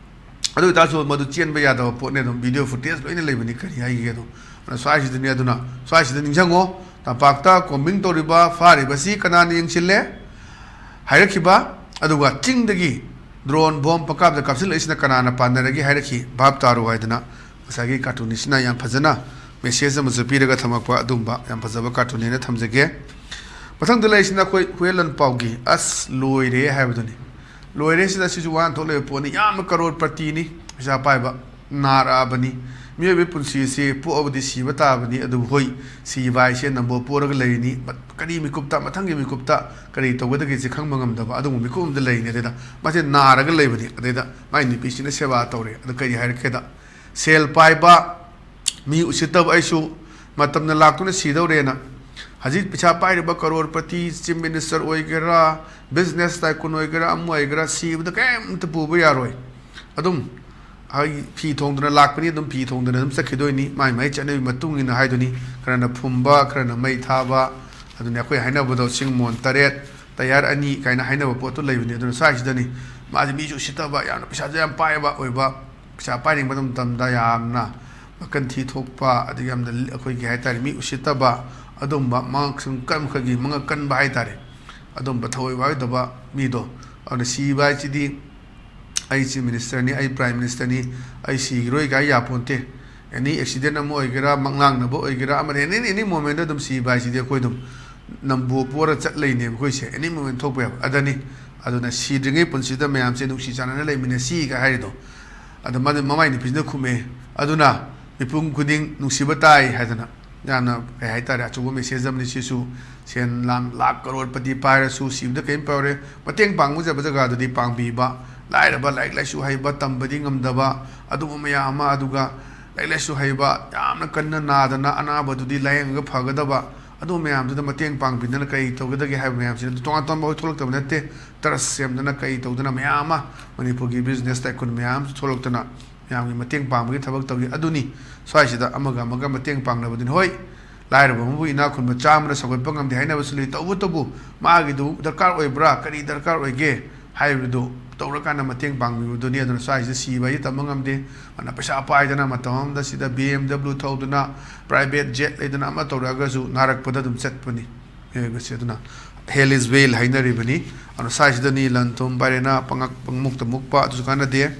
ꯑꯗꯨ ꯑꯣꯏꯇꯥꯔꯁꯨ ꯃꯗꯨ ꯆꯦꯟꯕ ꯌꯥꯗꯕ ꯄꯣꯠꯅꯤ, ꯑꯗꯨꯝ video footage ꯂꯣꯏꯅ ꯂꯩꯕꯅꯤ, ꯀꯔꯤ ꯍꯥꯏꯒꯦ ꯑꯗꯣ꯫ ꯑꯗꯨꯅ ꯁ꯭ꯋꯥꯏꯁꯤꯗꯅꯤ, ꯑꯗꯨꯅ ꯁ꯭ꯋꯥꯏꯁꯤꯗ ꯅꯤꯡꯁꯤꯡꯉꯣ, ꯇꯝꯄꯥꯛꯇ combing ꯇꯧꯔꯤꯕ, ꯐꯥꯔꯤꯕꯁꯤ ꯀꯅꯥꯅ ꯌꯦꯡꯁꯤꯜꯂꯦ? ꯍꯥꯏꯔꯛꯈꯤꯕ, ꯑꯗꯨꯒ ꯆꯤꯡꯗꯒꯤ drone bomb ꯄꯪꯀꯥꯞꯇ ꯀꯥꯞꯁꯤꯜꯂꯛꯏꯁꯤꯅ ꯀꯅꯥꯅ ꯄꯥꯟꯅꯔꯒꯦ ꯍꯥꯏꯔꯛꯈꯤ, ꯚꯥꯞ ꯇꯥꯔꯣ ꯍꯥꯏꯗꯅ ꯉꯁꯥꯏꯒꯤ cartoonistꯁꯤꯅ ꯌꯥꯝ ꯐꯖꯅ message ꯑꯃꯁꯨ ꯄꯤꯔꯒ ꯊꯝꯃꯛꯄ, ꯑꯗꯨꯝꯕ ꯌꯥꯝ ꯐꯖꯕ cartoonꯅꯦꯅ ꯊꯝꯖꯒꯦ꯫ ꯃꯊꯪꯗ ꯂꯩꯔꯤꯁꯤꯅ ꯑꯩꯈꯣꯏ ꯍꯨꯌꯦꯟ ꯂꯥꯟꯄꯥꯎꯒꯤ "ꯑꯁ ꯂꯣꯏꯔꯦ" ꯍꯥꯏꯕꯗꯨꯅꯤ꯫ ꯂꯣꯏꯔꯦ ꯁꯤꯗ, ꯁꯤꯁꯨ ꯋꯥꯍꯟꯊꯣꯛ ꯂꯩꯕ ꯄꯣꯠꯅꯤ꯫ ꯌꯥꯝꯅ crorepatiꯅꯤ, ꯄꯩꯁꯥ ꯄꯥꯏꯕ, ꯅꯥꯔꯛꯑꯕꯅꯤ꯫ ꯃꯤꯑꯣꯏꯕꯒꯤ ꯄꯨꯟꯁꯤꯁꯤ ꯄꯣꯛꯑꯕꯗꯤ ꯁꯤꯕ ꯇꯥꯕꯅꯤ, ꯑꯗꯨꯕꯨ ꯍꯣꯏ, ꯁꯤꯕ ꯍꯥꯏꯁꯦ ꯅꯝꯕꯣ ꯄꯣꯔꯒ ꯂꯩꯔꯤꯅꯤ꯫ ꯀꯔꯤ ꯃꯤꯀꯨꯞꯇ, ꯃꯊꯪꯒꯤ ꯃꯤꯀꯨꯞꯇ ꯀꯔꯤ ꯇꯧꯒꯗꯒꯦꯁꯦ ꯈꯪꯕ ꯉꯝꯗꯕ ꯑꯗꯨꯒꯨꯝꯕ ꯃꯤꯀꯨꯞ ꯑꯃꯗ ꯂꯩꯔꯤꯅꯤ꯫ ꯑꯗꯩꯗ ꯃꯥꯁꯦ ꯅꯥꯔꯒ ꯂꯩꯕꯅꯤ꯫ ꯑꯗꯩꯗ ꯃꯥꯏ ꯅꯨꯄꯤꯁꯤꯅ ꯁꯦꯕꯥ ꯇꯧꯔꯦ꯫ ꯑꯗꯨ ꯀꯔꯤ ꯍꯥꯏꯔꯛꯀꯦꯗ, ꯁꯦꯜ ꯄꯥꯏꯕ, ꯃꯤ ꯎꯁꯤꯠꯇꯕ, ꯑꯩꯁꯨ ꯃꯇꯝꯅ ꯂꯥꯛꯇꯨꯅ ꯁꯤꯗꯧꯔꯦꯅ꯫ ꯍꯧꯖꯤꯛ ꯄꯩꯁꯥ ꯄꯥꯏꯔꯤꯕ crorepati, chief minister ꯑꯣꯏꯒꯦꯔꯥ, business tycoon ꯑꯣꯏꯒꯦꯔꯥ, ꯑꯃ ꯑꯣꯏꯒꯦꯔꯥ, ꯁꯤꯕꯗ ꯀꯩꯝꯇ ꯄꯨꯕ ꯌꯥꯔꯣꯏ꯫ ꯑꯗꯨꯝ ꯍꯥꯏ-, ꯐꯤ ꯊꯣꯡꯗꯨꯅ ꯂꯥꯛꯄꯅꯤ, ꯑꯗꯨꯝ ꯐꯤ ꯊꯣꯡꯗꯨꯅ ꯑꯗꯨꯝ ꯆꯠꯈꯤꯗꯣꯏꯅꯤ, ꯃꯥꯏ ꯃꯥꯏ ꯆꯠꯅꯕꯤ ꯃꯇꯨꯡ ꯏꯟꯅ ꯍꯥꯏꯗꯨꯅꯤ꯫ ꯈꯔꯅ ꯐꯨꯝꯕ, ꯈꯔꯅ ꯃꯩ ꯊꯥꯕ, ꯑꯗꯨꯅꯤ ꯑꯩꯈꯣꯏ ꯍꯥꯏꯅꯕꯗꯣ, ꯁꯤꯡ ꯃꯣꯟ ꯇꯔꯦꯠ, ꯇꯌꯥꯔ ꯑꯅꯤ ꯀꯥꯏꯅ ꯍꯥꯏꯅꯕ ꯄꯣꯠꯇꯨ ꯂꯩꯕꯅꯤ꯫ ꯑꯗꯨꯅ ꯁ꯭ꯋꯥꯏꯁꯤꯗꯅꯤ ꯃꯥꯁꯦ ꯃꯤꯁꯨ ꯎꯁꯤꯠꯇꯕ, ꯌꯥꯝꯅ ꯄꯩꯁꯥꯁꯨ ꯌꯥꯝ ꯄꯥꯏꯕ ꯑꯣꯏꯕ, ꯄꯩꯁꯥ ꯄꯥꯏꯅꯤꯡꯕ ꯃꯇꯝꯗ ꯌꯥꯝꯅ ꯃꯀꯟ ꯊꯤ ꯊꯣꯛꯄ, ꯑꯗꯒꯤ ꯌꯥꯝꯅ ꯑꯩꯈꯣꯏꯒꯤ ꯍꯥꯏ ꯇꯥꯔꯦ, ꯃꯤ ꯎꯁꯤꯠꯇꯕ, ꯑꯗꯨꯝꯕ ꯃꯉꯛ ꯁꯨꯝ ꯀꯟ-, ꯑꯩꯈꯣꯏꯒꯤ ꯃꯉꯛ ꯀꯟꯕ ꯍꯥꯏ ꯇꯥꯔꯦ, ꯑꯗꯨꯝꯕ ꯊꯑꯣꯏ ꯋꯥꯑꯣꯏꯗꯕ ꯃꯤꯗꯣ꯫ ꯑꯗꯨꯅ ꯁꯤꯕ ꯍꯥꯏꯁꯤꯗꯤ, "ꯑꯩ chief ministerꯅꯤ, ꯑꯩ prime ministerꯅꯤ, ꯑꯩ ꯁꯤꯈꯤꯔꯣꯏ" ꯀꯥꯏ ꯌꯥꯄꯣꯟꯇꯦ꯫ Any accident ꯑꯃ ꯑꯣꯏꯒꯦꯔꯥ, ꯃꯪꯂꯥꯡꯅꯕ ꯑꯣꯏꯒꯦꯔꯥ, ꯑꯃꯗꯤ any, any momentꯗ ꯑꯗꯨꯝ ꯁꯤꯕ ꯍꯥꯏꯁꯤꯗꯤ ꯑꯩꯈꯣꯏ ꯑꯗꯨꯝ ꯅꯝꯕꯣ ꯄꯣꯔ ꯆꯠ ꯂꯩꯅꯦꯕ ꯑꯩꯈꯣꯏꯁꯦ, any moment ꯊꯣꯛꯄ ꯌꯥꯕ ꯑꯗꯅꯤ꯫ ꯑꯗꯨꯅ ꯁꯤꯗ꯭ꯔꯤꯉꯩ ꯄꯨꯟꯁꯤꯗ ꯃꯌꯥꯝꯁꯦ ꯅꯨꯡꯁꯤ ꯆꯥꯟꯅꯅ ꯂꯩꯃꯤꯟꯅꯁꯤꯒ ꯍꯥꯏꯔꯤꯗꯣ꯫ ꯑꯗꯣ ꯃꯥꯗꯤ ꯃꯃꯥꯏ ꯅꯨꯄꯤꯁꯤꯅ ꯈꯨꯝꯃꯦ, "ꯑꯗꯨꯅ ꯃꯤꯄꯨꯝ ꯈꯨꯗꯤꯡ ꯅꯨꯡꯁꯤꯕ ꯇꯥꯏ" ꯍꯥꯏꯗꯅ꯫ ꯌꯥꯝꯅ, ꯀꯩ ꯍꯥꯏꯇꯥꯔꯦ, ꯑꯆꯧꯕ message ꯑꯃꯅꯤ ꯁꯤꯁꯨ꯫ ꯁꯦꯟ ꯂꯥꯟ ꯂꯥꯛ ꯀꯔꯣꯔꯄꯇꯤ ꯄꯥꯏꯔꯁꯨ ꯁꯤꯕꯗ ꯀꯔꯤꯝ ꯄꯥꯏꯔꯦ꯫ ꯃꯇꯦꯡ ꯄꯥꯡꯕ ꯌꯥꯕ ꯖꯒꯥꯗꯨꯗꯤ ꯄꯥꯡꯕꯤꯕ, ꯂꯥꯏꯔꯕ, ꯂꯥꯏꯔꯤꯛ ꯂꯥꯏꯁꯨ ꯍꯩꯕ, ꯇꯝꯕꯗꯤ ꯉꯝꯗꯕ, ꯑꯗꯨꯒꯨꯝꯕ ꯃꯌꯥꯝ ꯑꯃ, ꯑꯗꯨꯒ ꯂꯥꯏꯔꯤꯛ ꯂꯥꯏꯁꯨ ꯍꯩꯕ, ꯌꯥꯝꯅ ꯀꯟꯅ ꯅꯥꯗꯅ ꯑꯅꯥꯕꯗꯨꯗꯤ ꯂꯥꯏꯌꯦꯡꯉꯒ ꯐꯒꯗꯕ, ꯑꯗꯨꯒꯨꯝꯕ ꯃꯌꯥꯝꯗꯨꯗ ꯃꯇꯦꯡ ꯄꯥꯡꯕꯤꯗꯅ ꯀꯔꯤ ꯇꯧꯒꯗꯒꯦ ꯍꯥꯏꯕ ꯃꯌꯥꯝꯁꯤꯅ꯫ ꯑꯗꯨ ꯇꯣꯉꯥꯟ ꯇꯣꯉꯥꯟꯕ ꯍꯣꯏ ꯊꯣꯛꯂꯛꯇꯕ ꯅꯠꯇꯦ, trust ꯁꯦꯝꯗꯅ ꯀꯔꯤ ꯇꯧꯗꯅ ꯃꯌꯥꯝ ꯑꯃ, ꯃꯅꯤꯄꯨꯔꯒꯤ business tycoon ꯃꯌꯥꯝ ꯑꯃꯁꯨ ꯊꯣꯛꯂꯛꯇꯅ ꯃꯌꯥꯝꯒꯤ ꯃꯇꯦꯡ ꯄꯥꯡꯕꯒꯤ ꯊꯕꯛ ꯇꯧꯔꯤ꯫ ꯑꯗꯨꯅꯤ ꯁ꯭ꯋꯥꯏꯁꯤꯗ ꯑꯃꯒ ꯑꯃꯒ ꯃꯇꯦꯡ ꯄꯥꯡꯅꯕꯗꯨꯅꯤ꯫ ꯍꯣꯏ, ꯂꯥꯏꯔꯕ ꯑꯃꯕꯨ ꯏꯅꯥꯛ ꯈꯨꯟꯕ ꯆꯥꯝꯃꯅ ꯁꯧꯒꯠꯄ ꯉꯝꯗꯦ ꯍꯥꯏꯅꯕꯁꯨ ꯂꯩ꯫ ꯇꯧꯕꯇꯕꯨ ꯃꯥꯒꯤꯗꯨ ꯗꯔꯀꯥꯔ ꯑꯣꯏꯕ꯭ꯔꯥ, ꯀꯔꯤ ꯗꯔꯀꯥꯔ ꯑꯣꯏꯒꯦ? ꯍꯥꯏꯕꯗꯨ ꯇꯧꯔꯀꯥꯟꯗ ꯃꯇꯦꯡ ꯄꯥꯡꯕꯤꯕꯗꯨꯅꯤ꯫ ꯑꯗꯨꯅ ꯁ꯭ꯋꯥꯏꯁꯤꯗ ꯁꯤꯕ ꯍꯥꯏꯁꯦ ꯇꯝꯕ ꯉꯝꯗꯦ꯫ ꯑꯗꯨꯅ ꯄꯩꯁꯥ ꯄꯥꯏꯗꯅ ꯃꯇꯝ ꯑꯃꯗ ꯁꯤꯗ B M W ꯊꯧꯗꯨꯅ, private jet ꯂꯩꯗꯅ ꯑꯃ ꯇꯧꯔꯛꯑꯒꯁꯨ ꯅꯥꯔꯛꯄꯗ ꯑꯗꯨꯝ ꯆꯠꯄꯅꯤ ꯃꯤꯑꯣꯏꯕꯁꯦ꯫ ꯑꯗꯨꯅ health is wealth ꯍꯥꯏꯅꯔꯤꯕꯅꯤ꯫ ꯑꯗꯨꯅ ꯁ꯭ꯋꯥꯏꯁꯤꯗꯅꯤ ꯂꯟ ꯊꯨꯝ ꯄꯥꯏꯔꯦꯅ ꯄꯪꯉꯛ ꯄꯪꯃꯨꯛꯇ ꯃꯨꯛꯄ, ꯑꯗꯨꯁꯨ ꯀꯥꯟꯅꯗꯦ꯫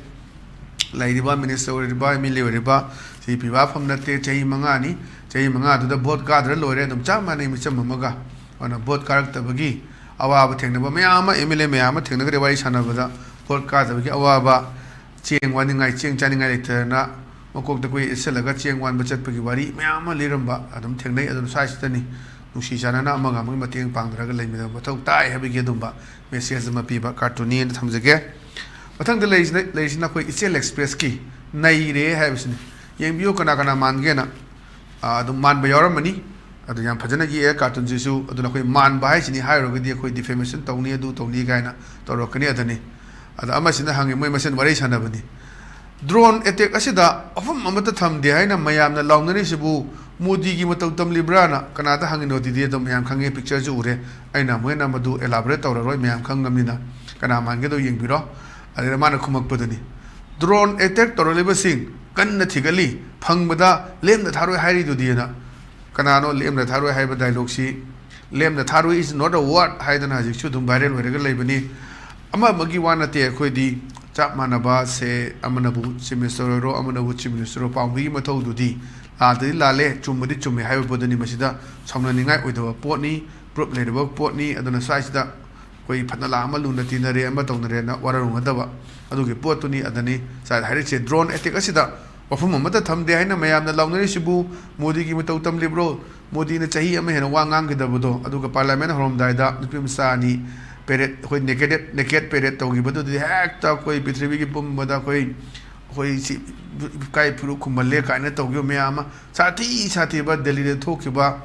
ꯂꯩꯔꯤꯕ minister ꯑꯣꯏꯔꯤꯕ, M L A ꯑꯣꯏꯔꯤꯕ, ꯁꯤ ꯄꯤꯕ ꯐꯝ ꯅꯠꯇꯦ꯫ ꯆꯍꯤ ꯃꯉꯥꯅꯤ, ꯆꯍꯤ ꯃꯉꯥꯗꯨꯗ vote ꯀꯥꯗ꯭ꯔ ꯂꯣꯏꯔꯦ, ꯑꯗꯨꯝ ꯆꯞ ꯃꯥꯟꯅꯩ ꯃꯤꯆꯝ ꯑꯃꯒ꯫ ꯑꯗꯨꯅ vote ꯀꯥꯔꯛꯇꯕꯒꯤ ꯑꯋꯥꯕ ꯊꯦꯡꯅꯕ ꯃꯌꯥꯝ ꯑꯃ, M L A ꯃꯌꯥꯝ ꯑꯃ ꯊꯦꯡꯅꯈ꯭ꯔꯦ ꯋꯥꯔꯤ ꯁꯥꯟꯅꯕꯗ꯫ Vote ꯀꯥꯗꯕꯒꯤ ꯑꯋꯥꯕ, ꯆꯦꯡ ꯋꯥꯅꯤꯡꯉꯥꯏ, ꯆꯦꯡ ꯆꯥꯅꯤꯡꯉꯥꯏ ꯂꯩꯇꯗꯅ ꯃꯀꯣꯛꯇ ꯀꯨꯏ ꯏꯠꯁꯜꯂꯒ ꯆꯦꯡ ꯋꯥꯟꯕ ꯆꯠꯄꯒꯤ ꯋꯥꯔꯤ ꯃꯌꯥꯝ ꯑꯃ ꯂꯤꯔꯝꯕ ꯑꯗꯨꯝ ꯊꯦꯡꯅꯩ꯫ ꯑꯗꯨꯅ ꯁ꯭ꯋꯥꯏꯁꯤꯗꯅꯤ ꯅꯨꯡꯁꯤ ꯆꯥꯟꯅꯅ ꯑꯃꯒ ꯑꯃꯒꯤ ꯃꯇꯦꯡ ꯄꯥꯡꯅꯔꯒ ꯂꯩꯃꯤꯟꯅꯕ ꯃꯊꯧ ꯇꯥꯏ ꯍꯥꯏꯕꯒꯤ ꯑꯗꯨꯝꯕ message ꯑꯃ ꯄꯤꯕ cartoonꯅꯦꯅ ꯊꯝꯖꯒꯦ꯫ ꯃꯊꯪꯗ ꯂꯩꯔꯤꯁꯤꯅ, ꯂꯩꯔꯤꯁꯤꯅ ꯑꯩꯈꯣꯏ ꯏꯆꯦꯜ Expressꯀꯤ ꯅꯩꯔꯦ ꯍꯥꯏꯕꯁꯤꯅꯤ꯫ ꯌꯦꯡꯕꯤꯌꯨ ꯀꯅꯥ ꯀꯅꯥ ꯃꯥꯟꯒꯦꯅ꯫ ꯑꯥ, ꯑꯗꯨꯝ ꯃꯥꯟꯕ ꯌꯥꯎꯔꯝꯃꯅꯤ꯫ ꯑꯗꯨ ꯌꯥꯝ ꯐꯖꯅ ꯌꯦꯛꯑꯦ cartoonꯁꯤꯁꯨ꯫ ꯑꯗꯨꯅ ꯑꯩꯈꯣꯏ ꯃꯥꯟꯕ ꯍꯥꯏꯁꯤꯅꯤ, ꯍꯥꯏꯔꯨꯔꯒꯗꯤ ꯑꯩꯈꯣꯏ defamation ꯇꯧꯅꯤ, ꯑꯗꯨ ꯇꯧꯅꯤ ꯀꯥꯏꯅ ꯇꯧꯔꯛꯀꯅꯤ꯫ ꯑꯗꯨꯅꯤ꯫ ꯑꯗ ꯑꯃꯁꯤꯅ ꯍꯪꯉꯤ, ꯃꯣꯏ ꯃꯁꯦꯟ ꯋꯥꯔꯤ ꯁꯥꯟꯅꯕꯅꯤ꯫ Drone attack ꯑꯁꯤꯗ ꯋꯥꯐꯝ ꯑꯃꯠꯇ ꯊꯝꯗꯦ ꯍꯥꯏꯅ ꯃꯌꯥꯝꯅ ꯂꯥꯎꯅꯔꯤꯁꯤꯕꯨ ꯃꯣꯗꯤꯒꯤ ꯃꯇꯧ ꯇꯝꯂꯤꯕ꯭ꯔꯥꯅ ꯀꯅꯥꯗ ꯍꯪꯉꯤꯅꯣ? ꯑꯗꯨꯗꯤ ꯑꯗꯨꯝ ꯃꯌꯥꯝ ꯈꯪꯉꯦ, pictureꯁꯨ ꯎꯔꯦ꯫ ꯑꯩꯅ ꯑꯃꯨꯛ ꯍꯦꯟꯅ ꯃꯗꯨ elaborate ꯇꯧꯔꯔꯣꯏ, ꯃꯌꯥꯝ ꯈꯪꯉꯕꯅꯤꯅ꯫ ꯀꯅꯥ ꯃꯥꯟꯒꯦꯗꯣ ꯌꯦꯡꯕꯤꯔꯣ꯫ ꯑꯗꯨꯗ ꯃꯥꯅ ꯈꯨꯝꯃꯛꯄꯗꯨꯅꯤ, "Drone attack ꯇꯧꯔꯛꯂꯤꯕꯁꯤꯡ ꯀꯟꯅ ꯊꯤꯒꯠꯂꯤ, ꯐꯪꯕꯗ ꯂꯦꯝꯅ ꯊꯥꯔꯣꯏ ꯍꯥꯏꯔꯤꯗꯨꯗꯤꯅ"꯫ ꯀꯅꯥꯅꯣ ꯂꯦꯝꯅ ꯊꯥꯔꯣꯏ ꯍꯥꯏꯕ dialogueꯁꯤ? "ꯂꯦꯝꯅ ꯊꯥꯔꯣꯏ is not a word" ꯍꯥꯏꯗꯅ ꯍꯧꯖꯤꯛꯁꯨ ꯑꯗꯨꯝ viral ꯑꯣꯏꯔꯒ ꯂꯩꯕꯅꯤ꯫ ꯑꯃ ꯑꯃꯒꯤ ꯋꯥ ꯅꯠꯇꯦ, ꯑꯩꯈꯣꯏꯗꯤ ꯆꯞ ꯃꯥꯟꯅꯕ ꯁꯦ, ꯑꯃꯅꯕꯨ Chief Minister ꯑꯣꯏꯔꯣ, ꯑꯃꯅꯕꯨ Chief Minister ꯑꯣꯏꯔꯣ, ꯄꯥꯎꯃꯤꯒꯤ ꯃꯊꯧꯗꯨꯗꯤ ꯂꯥꯜꯂꯗꯤ ꯂꯥꯜꯂꯦ, ꯆꯨꯝꯃꯗꯤ ꯆꯨꯝꯃꯦ ꯍꯥꯏꯕ ꯄꯣꯠꯇꯨꯅꯤ꯫ ꯃꯁꯤꯗ ꯁꯥꯎꯅꯅꯤꯡꯉꯥꯏ ꯑꯣꯏꯗꯕ ꯄꯣꯠꯅꯤ, proof ꯂꯩꯔꯕ ꯄꯣꯠꯅꯤ꯫ ꯑꯗꯨꯅ ꯁ꯭ꯋꯥꯏꯁꯤꯗ ꯑꯩꯈꯣꯏ ꯐꯠꯅ ꯂꯥ ꯑꯃ ꯂꯨꯅ ꯇꯤꯟꯅꯔꯦ, ꯑꯃ ꯇꯧꯅꯔꯦꯅ ꯋꯥꯔꯧꯅꯗꯕ ꯑꯗꯨꯒꯤ ꯄꯣꯠꯇꯨꯅꯤ꯫ ꯑꯗꯅꯤ ꯁ꯭ꯋꯥꯏꯗ ꯍꯥꯏꯔꯤꯁꯦ꯫ Drone attack ꯑꯁꯤꯗ ꯋꯥꯐꯝ ꯑꯃꯠꯇ ꯊꯝꯗꯦ ꯍꯥꯏꯅ ꯃꯌꯥꯝꯅ ꯂꯥꯎꯅꯔꯤꯁꯤꯕꯨ ꯃꯣꯗꯤꯒꯤ ꯃꯇꯧ ꯇꯝꯂꯤꯕ꯭ꯔꯣ? ꯃꯣꯗꯤꯅ ꯆꯍꯤ ꯑꯃ ꯍꯦꯟꯅ ꯋꯥ ꯉꯥꯡꯈꯤꯗꯕꯗꯣ, ꯑꯗꯨꯒ parliament ꯍꯧꯔꯝꯗꯥꯏꯗ ꯅꯨꯄꯤ ꯃꯆꯥ ꯑꯅꯤ parade, ꯑꯩꯈꯣꯏ naked, naked parade ꯇꯧꯈꯤꯕꯗꯨꯗꯤ ꯍꯦꯛꯇ ꯑꯩꯈꯣꯏ ꯄ꯭ꯔꯤꯊꯤꯕꯤꯒꯤ ꯄꯨꯝꯕꯗ ꯑꯩꯈꯣꯏ, ꯑꯩꯈꯣꯏ ꯁꯤ ꯏꯀꯥꯏ ꯐꯨꯔꯨ ꯈꯨꯝꯃꯜꯂꯦ ꯀꯥꯏꯅ ꯇꯧꯈꯤꯕ ꯃꯌꯥꯝ ꯑꯃ, ꯁꯥꯊꯤ ꯁꯥꯊꯤꯕ ꯗꯦꯜꯂꯤꯗ ꯊꯣꯛꯈꯤꯕ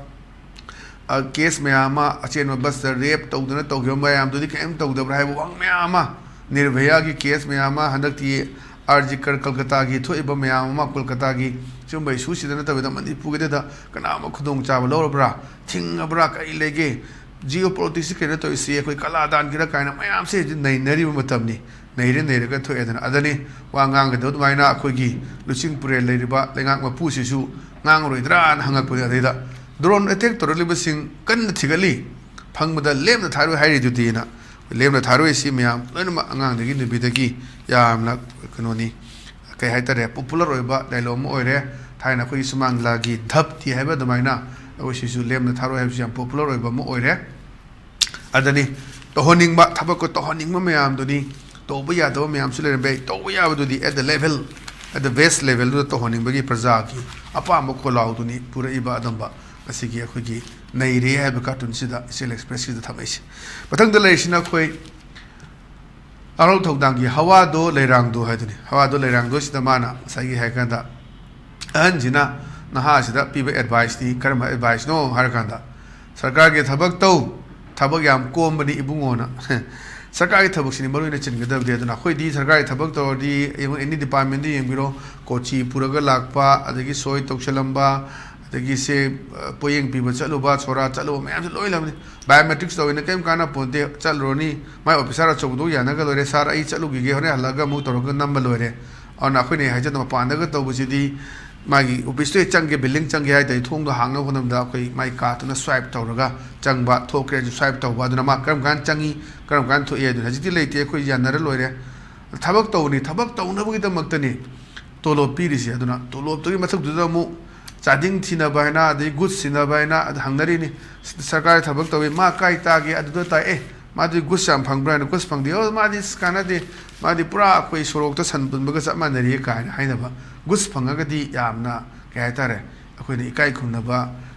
ꯑ, case ꯃꯌꯥꯝ ꯑꯃ, ꯑꯆꯦꯟꯕ busꯇ rape ꯇꯧꯗꯅ ꯇꯧꯈꯤꯕ ꯃꯌꯥꯝꯗꯨꯗꯤ ꯀꯔꯤꯝ ꯇꯧꯗꯕ꯭ꯔꯥ ꯍꯥꯏꯕ ꯋꯥꯍꯪ ꯃꯌꯥꯝ ꯑꯃ, ꯅꯤꯔꯚꯌꯥꯒꯤ case ꯃꯌꯥꯝ ꯑꯃ, ꯍꯟꯗꯛꯇꯤ R G Kar ꯀꯜꯀꯇꯥꯒꯤ ꯊꯣꯛꯏꯕ ꯃꯌꯥꯝ ꯑꯃ, ꯀꯣꯜꯀꯇꯥꯒꯤ ꯁꯤꯒꯨꯝꯕ issueꯁꯤꯗ ꯅꯠꯇꯕꯤꯗ ꯃꯅꯤꯄꯨꯔꯒꯤꯗꯨꯗ ꯀꯅꯥ ꯑꯃ ꯈꯨꯗꯣꯡꯆꯥꯕ ꯂꯧꯔꯕ꯭ꯔꯥ, ꯊꯤꯡꯉꯕ꯭ꯔꯥ, ꯀꯔꯤ ꯂꯩꯒꯦ? ꯖꯤꯑꯣ ꯄꯣꯂꯤꯇꯤꯛꯁꯁꯤ ꯀꯩꯅꯣ ꯇꯧꯔꯤꯁꯤ, ꯑꯩꯈꯣꯏ ꯀꯂꯥꯗꯥꯟꯒꯤꯔ ꯀꯥꯏꯅ ꯃꯌꯥꯝꯁꯦ ꯍꯧꯖꯤꯛ ꯅꯩꯅꯔꯤꯕ ꯃꯇꯝꯅꯤ꯫ ꯅꯩꯔꯦ ꯅꯩꯔꯒ ꯊꯣꯛꯑꯦꯗꯅ꯫ ꯑꯗꯅꯤ ꯋꯥ ꯉꯥꯡꯒꯗꯕ ꯑꯗꯨꯃꯥꯏꯅ ꯑꯩꯈꯣꯏꯒꯤ ꯂꯨꯆꯤꯡ ꯄꯨꯔꯦꯜ ꯂꯩꯔꯤꯕ ꯂꯩꯉꯥꯛ ꯃꯄꯨꯁꯤꯁꯨ ꯉꯥꯡꯉꯔꯣꯏꯗ꯭ꯔꯥꯅ ꯍꯪꯉꯛꯄꯅꯤ꯫ ꯑꯗꯩꯗ ꯗ꯭ꯔꯣꯟ ꯑꯦꯇꯦꯛ ꯇꯧꯔꯛꯂꯤꯕꯁꯤꯡ ꯀꯟꯅ ꯊꯤꯒꯠꯂꯤ, ꯐꯪꯕꯗ ꯂꯦꯝꯅ ꯊꯥꯔꯣꯏ ꯍꯥꯏꯔꯤꯗꯨꯗꯤꯅ꯫ ꯂꯦꯝꯅ ꯊꯥꯔꯣꯏꯁꯤ ꯃꯌꯥꯝ ꯂꯣꯏꯅꯃꯛ ꯑꯉꯥꯡꯗꯒꯤ ꯅꯨꯄꯤꯗꯒꯤ ꯌꯥꯝꯅ ꯀꯩꯅꯣꯅꯤ, ꯀꯩ ꯍꯥꯏꯇꯥꯔꯦ, ꯄꯣꯄꯨꯂꯔ ꯑꯣꯏꯕ ꯗꯥꯏꯂꯣꯛ ꯑꯃ ꯑꯣꯏꯔꯦ꯫ ꯊꯥꯏꯅ ꯑꯩꯈꯣꯏꯒꯤ ꯁꯨꯃꯥꯡ ꯂꯤꯂꯥꯒꯤ ꯙꯞꯇꯤ ꯍꯥꯏꯕ ꯑꯗꯨꯃꯥꯏꯅ ꯑꯩꯈꯣꯏ ꯁꯤꯁꯨ ꯂꯦꯝꯅ ꯊꯥꯔꯣꯏ ꯍꯥꯏꯕꯁꯤ ꯌꯥꯝ ꯄꯣꯄꯨꯂꯔ ꯑꯣꯏꯕ ꯑꯃ ꯑꯣꯏꯔꯦ꯫ ꯑꯗꯅꯤ ꯇꯧꯍꯟꯅꯤꯡꯕ ꯊꯕꯛꯀ ꯇꯧꯍꯟꯅꯤꯡꯕ ꯃꯌꯥꯝꯗꯨꯅꯤ꯫ ꯇꯧꯕ ꯌꯥꯗꯕ ꯃꯌꯥꯝꯁꯨ ꯂꯩꯔꯝꯕ ꯌꯥꯏ꯫ ꯇꯧꯕ ꯌꯥꯕꯗꯨꯗꯤ at the level, at the best levelꯗꯨꯗ ꯇꯧꯍꯟꯅꯤꯡꯕꯒꯤ ꯄ꯭ꯔꯖꯥꯒꯤ ꯑꯄꯥꯝꯕ ꯈꯣꯜꯂꯥꯎꯗꯨꯅꯤ ꯄꯨꯔꯛꯏꯕ ꯑꯗꯨꯝꯕ ꯉꯁꯤꯒꯤ ꯑꯩꯈꯣꯏꯒꯤ ꯅꯩꯔꯦ ꯍꯥꯏꯕ ꯀꯥꯔꯇꯨꯟꯁꯤꯗ, ꯏꯆꯦꯜ ꯑꯦꯛꯁꯄ꯭ꯔꯦꯁꯀꯤꯗ ꯊꯝꯃꯛꯏꯁꯦ꯫ ꯃꯊꯪꯗ ꯂꯩꯔꯤꯁꯤꯅ ꯑꯩꯈꯣꯏ ꯑꯔꯧ ꯊꯧꯗꯥꯡꯒꯤ ꯍꯋꯥꯗꯣ ꯂꯩꯔꯥꯡꯗꯣ ꯍꯥꯏꯗꯨꯅꯤ꯫ ꯍꯋꯥꯗꯣ ꯂꯩꯔꯥꯡꯗꯣꯁꯤꯗ ꯃꯥꯅ ꯉꯁꯥꯏꯒꯤ ꯍꯥꯏ ꯀꯥꯟꯗ, ꯑꯍꯟꯁꯤꯅ ꯅꯍꯥꯁꯤꯗ ꯄꯤꯕ ꯑꯦꯗꯚꯥꯏꯁꯇꯤ ꯀꯔꯝꯕ ꯑꯦꯗꯚꯥꯏꯁꯅꯣ ꯍꯥꯏꯔꯀꯥꯟꯗ, "ꯁꯔꯀꯥꯔꯒꯤ ꯊꯕꯛ ꯇꯧ, ꯊꯕꯛ ꯌꯥꯝ ꯀꯣꯝꯕꯅꯤ ꯏꯕꯨꯡꯉꯣꯅ"꯫ ꯁꯔꯀꯥꯔꯒꯤ ꯊꯕꯛꯁꯤꯅꯤ ꯃꯔꯨ ꯑꯣꯏꯅ ꯆꯤꯟꯒꯗꯕꯗꯤ꯫ ꯑꯗꯨꯅ ꯑꯩꯈꯣꯏꯗꯤ ꯁꯔꯀꯥꯔꯒꯤ ꯊꯕꯛ ꯇꯧꯔꯗꯤ, ꯌꯦꯡꯉꯨ, ꯑꯦꯅꯤ ꯗꯤꯄꯥꯔꯠꯃꯦꯟꯗ ꯌꯦꯡꯕꯤꯔꯣ, ꯀꯣꯆꯤ ꯄꯨꯔꯒ ꯂꯥꯛꯄ, ꯑꯗꯒꯤ ꯁꯣꯏ ꯇꯧꯁꯜꯂꯝꯕ, ꯑꯗꯒꯤ ꯁꯦ, ꯑ, ꯄꯣꯠꯌꯦꯡ ꯄꯤꯕ ꯆꯠꯂꯨꯕ, ꯁꯣꯔꯥ ꯆꯠꯂꯨꯕ ꯃꯌꯥꯝꯁꯦ ꯂꯣꯏ ꯂꯩꯔꯝꯅꯤ꯫ ꯕꯥꯏꯑꯣꯃꯦꯇ꯭ꯔꯤꯛꯁ ꯇꯧꯋꯦꯅ ꯀꯔꯤꯝ ꯀꯥꯟꯅ ꯄꯣꯟꯇꯦ꯫ ꯆꯠꯂꯨꯔꯅꯤ, ꯃꯥꯏ ꯑꯣꯐꯤꯁꯥꯔ ꯑꯆꯧꯕꯗꯨ ꯌꯥꯅꯒ ꯂꯣꯏꯔꯦ, "ꯁꯥꯔ, ꯑꯩ ꯆꯠꯂꯨꯈꯤꯒꯦ, ꯍꯣꯔꯦꯟ ꯍꯜꯂꯛꯑꯒ ꯑꯃꯨꯛ ꯇꯧꯔꯒ ꯅꯝꯕ ꯂꯣꯏꯔꯦ"꯫ ꯑꯗꯨꯅ ꯑꯩꯈꯣꯏꯅ ꯍꯥꯏꯖꯗꯕ, ꯃꯄꯥꯟꯗꯒ ꯇꯧꯕꯁꯤꯗꯤ ꯃꯥꯒꯤ ꯑꯣꯐꯤꯁꯇꯨ ꯍꯦꯛ ꯆꯪꯒꯦ, ꯕꯤꯜꯗꯤꯡ ꯆꯪꯒꯦ ꯍꯥꯏ ꯇꯥꯔꯗꯤ ꯊꯣꯡꯗꯣ ꯍꯥꯡꯅꯕ ꯍꯣꯠꯅꯕꯗ ꯑꯩꯈꯣꯏ ꯃꯥꯏ ꯀꯥꯔꯠꯇꯨꯅ ꯁ꯭ꯋꯥꯏꯞ ꯇꯧꯔꯒ ꯆꯪꯕ, ꯊꯣꯛꯈ꯭ꯔꯦ ꯍꯥꯏꯁꯨ ꯁ꯭ꯋꯥꯏꯞ ꯇꯧꯕ꯫ ꯑꯗꯨꯅ ꯃꯥ ꯀꯔꯝ ꯀꯥꯟꯗ ꯆꯪꯉꯤ, ꯀꯔꯝ ꯀꯥꯟꯗ ꯊꯣꯛꯏ ꯍꯥꯏꯗꯨꯅ ꯍꯧꯖꯤꯛꯇꯤ ꯂꯩꯇꯦ, ꯑꯩꯈꯣꯏ ꯌꯥꯅꯔ ꯂꯣꯏꯔꯦ꯫ ꯊꯕꯛ ꯇꯧꯕꯅꯤ, ꯊꯕꯛ ꯇꯧꯅꯕꯒꯤꯗꯃꯛꯇꯅꯤ ꯇꯣꯂꯣꯞ ꯄꯤꯔꯤꯁꯦ꯫ ꯑꯗꯨꯅ ꯇꯣꯂꯣꯞꯇꯨꯒꯤ ꯃꯊꯛꯇꯨꯗ ꯑꯃꯨꯛ ꯆꯥꯗꯤꯡ ꯊꯤꯅꯕ ꯍꯥꯏꯅ, ꯑꯗꯩ ꯒꯨꯠꯁ ꯊꯤꯅꯕ ꯍꯥꯏꯅ ꯑꯗ ꯍꯪꯅꯔꯤꯅꯤ꯫ ꯁꯔꯀꯥꯔꯒꯤ ꯊꯕꯛ ꯇꯧꯋꯤ, ꯃꯥ ꯀꯥꯏ ꯇꯥꯒꯦ? ꯑꯗꯨꯗ ꯇꯥꯏ꯫ "ꯑꯦ, ꯃꯥꯗꯤ ꯒꯨꯠꯁ ꯌꯥꯝ ꯐꯪꯕ꯭ꯔꯥ?" ꯍꯥꯏꯅ, "ꯒꯨꯠꯁ ꯐꯪꯗꯦ"꯫ "ꯑꯣ, ꯃꯥꯗꯤ ꯑꯁ ꯀꯥꯟꯅꯗꯦ, ꯃꯥꯗꯤ ꯄꯨꯔꯥ ꯑꯩꯈꯣꯏ ꯁꯣꯔꯣꯛꯇ ꯁꯟ ꯄꯨꯟꯕꯒ ꯆꯞ ꯃꯥꯟꯅꯔꯤ" ꯀꯥꯏꯅ ꯍꯥꯏꯅꯕ꯫ ꯒꯨꯠꯁ ꯐꯪꯉꯒꯗꯤ ꯌꯥꯝꯅ, ꯀꯩ ꯍꯥꯏꯇꯥꯔꯦ, ꯑꯩꯈꯣꯏꯅ ꯏꯀꯥꯏ ꯈꯨꯝꯅꯕ